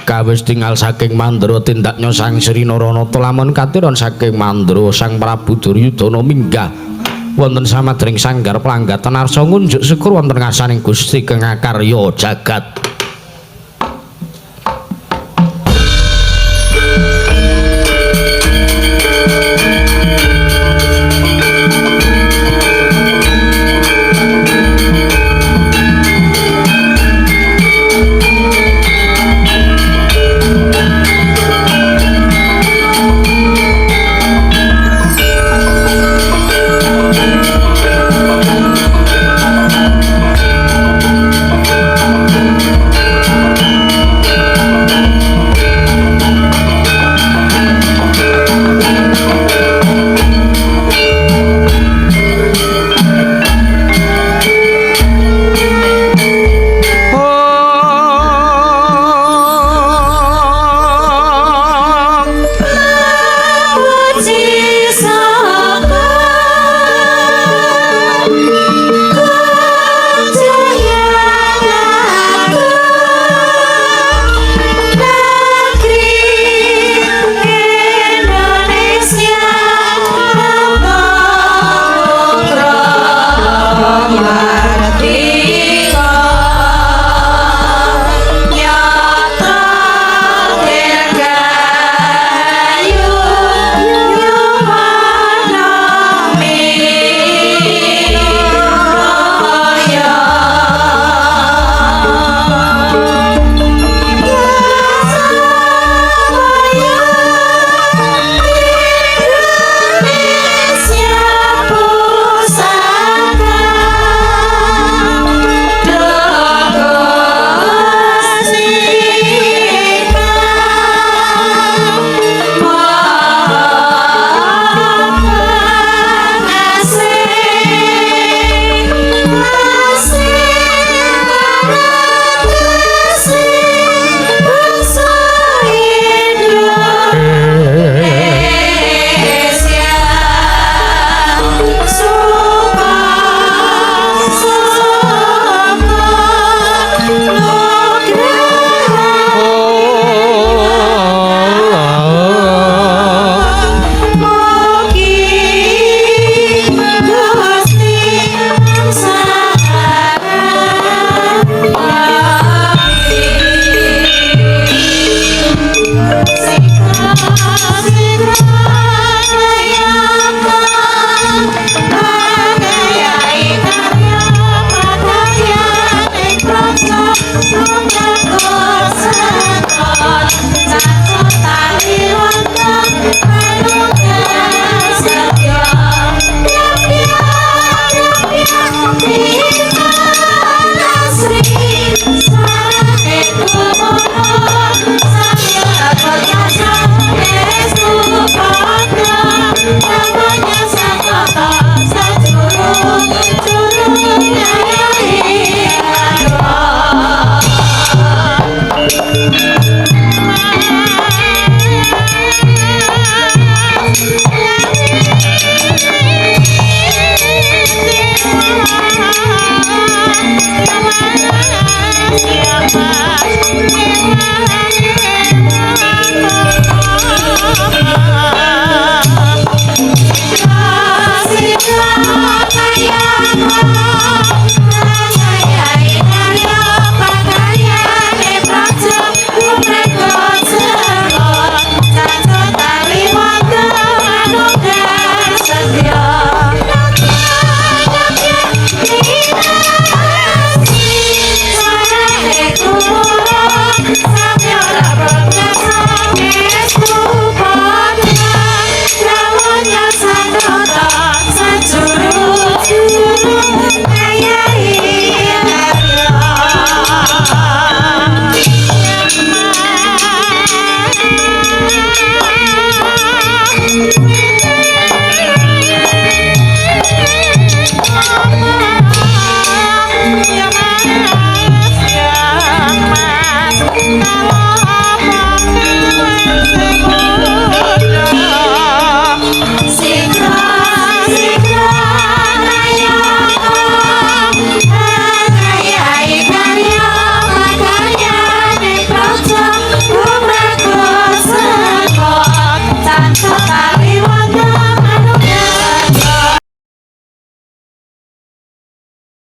Kawis tinggal saking Mandra tindaknya Sang Sri Naranata lamun katiron saking Mandra Sang Prabu Duryudana minggah wonten samadring sanggar planggatan arsa ngunjuk syukur wonten ngasaning Gusti kang akarya jagat.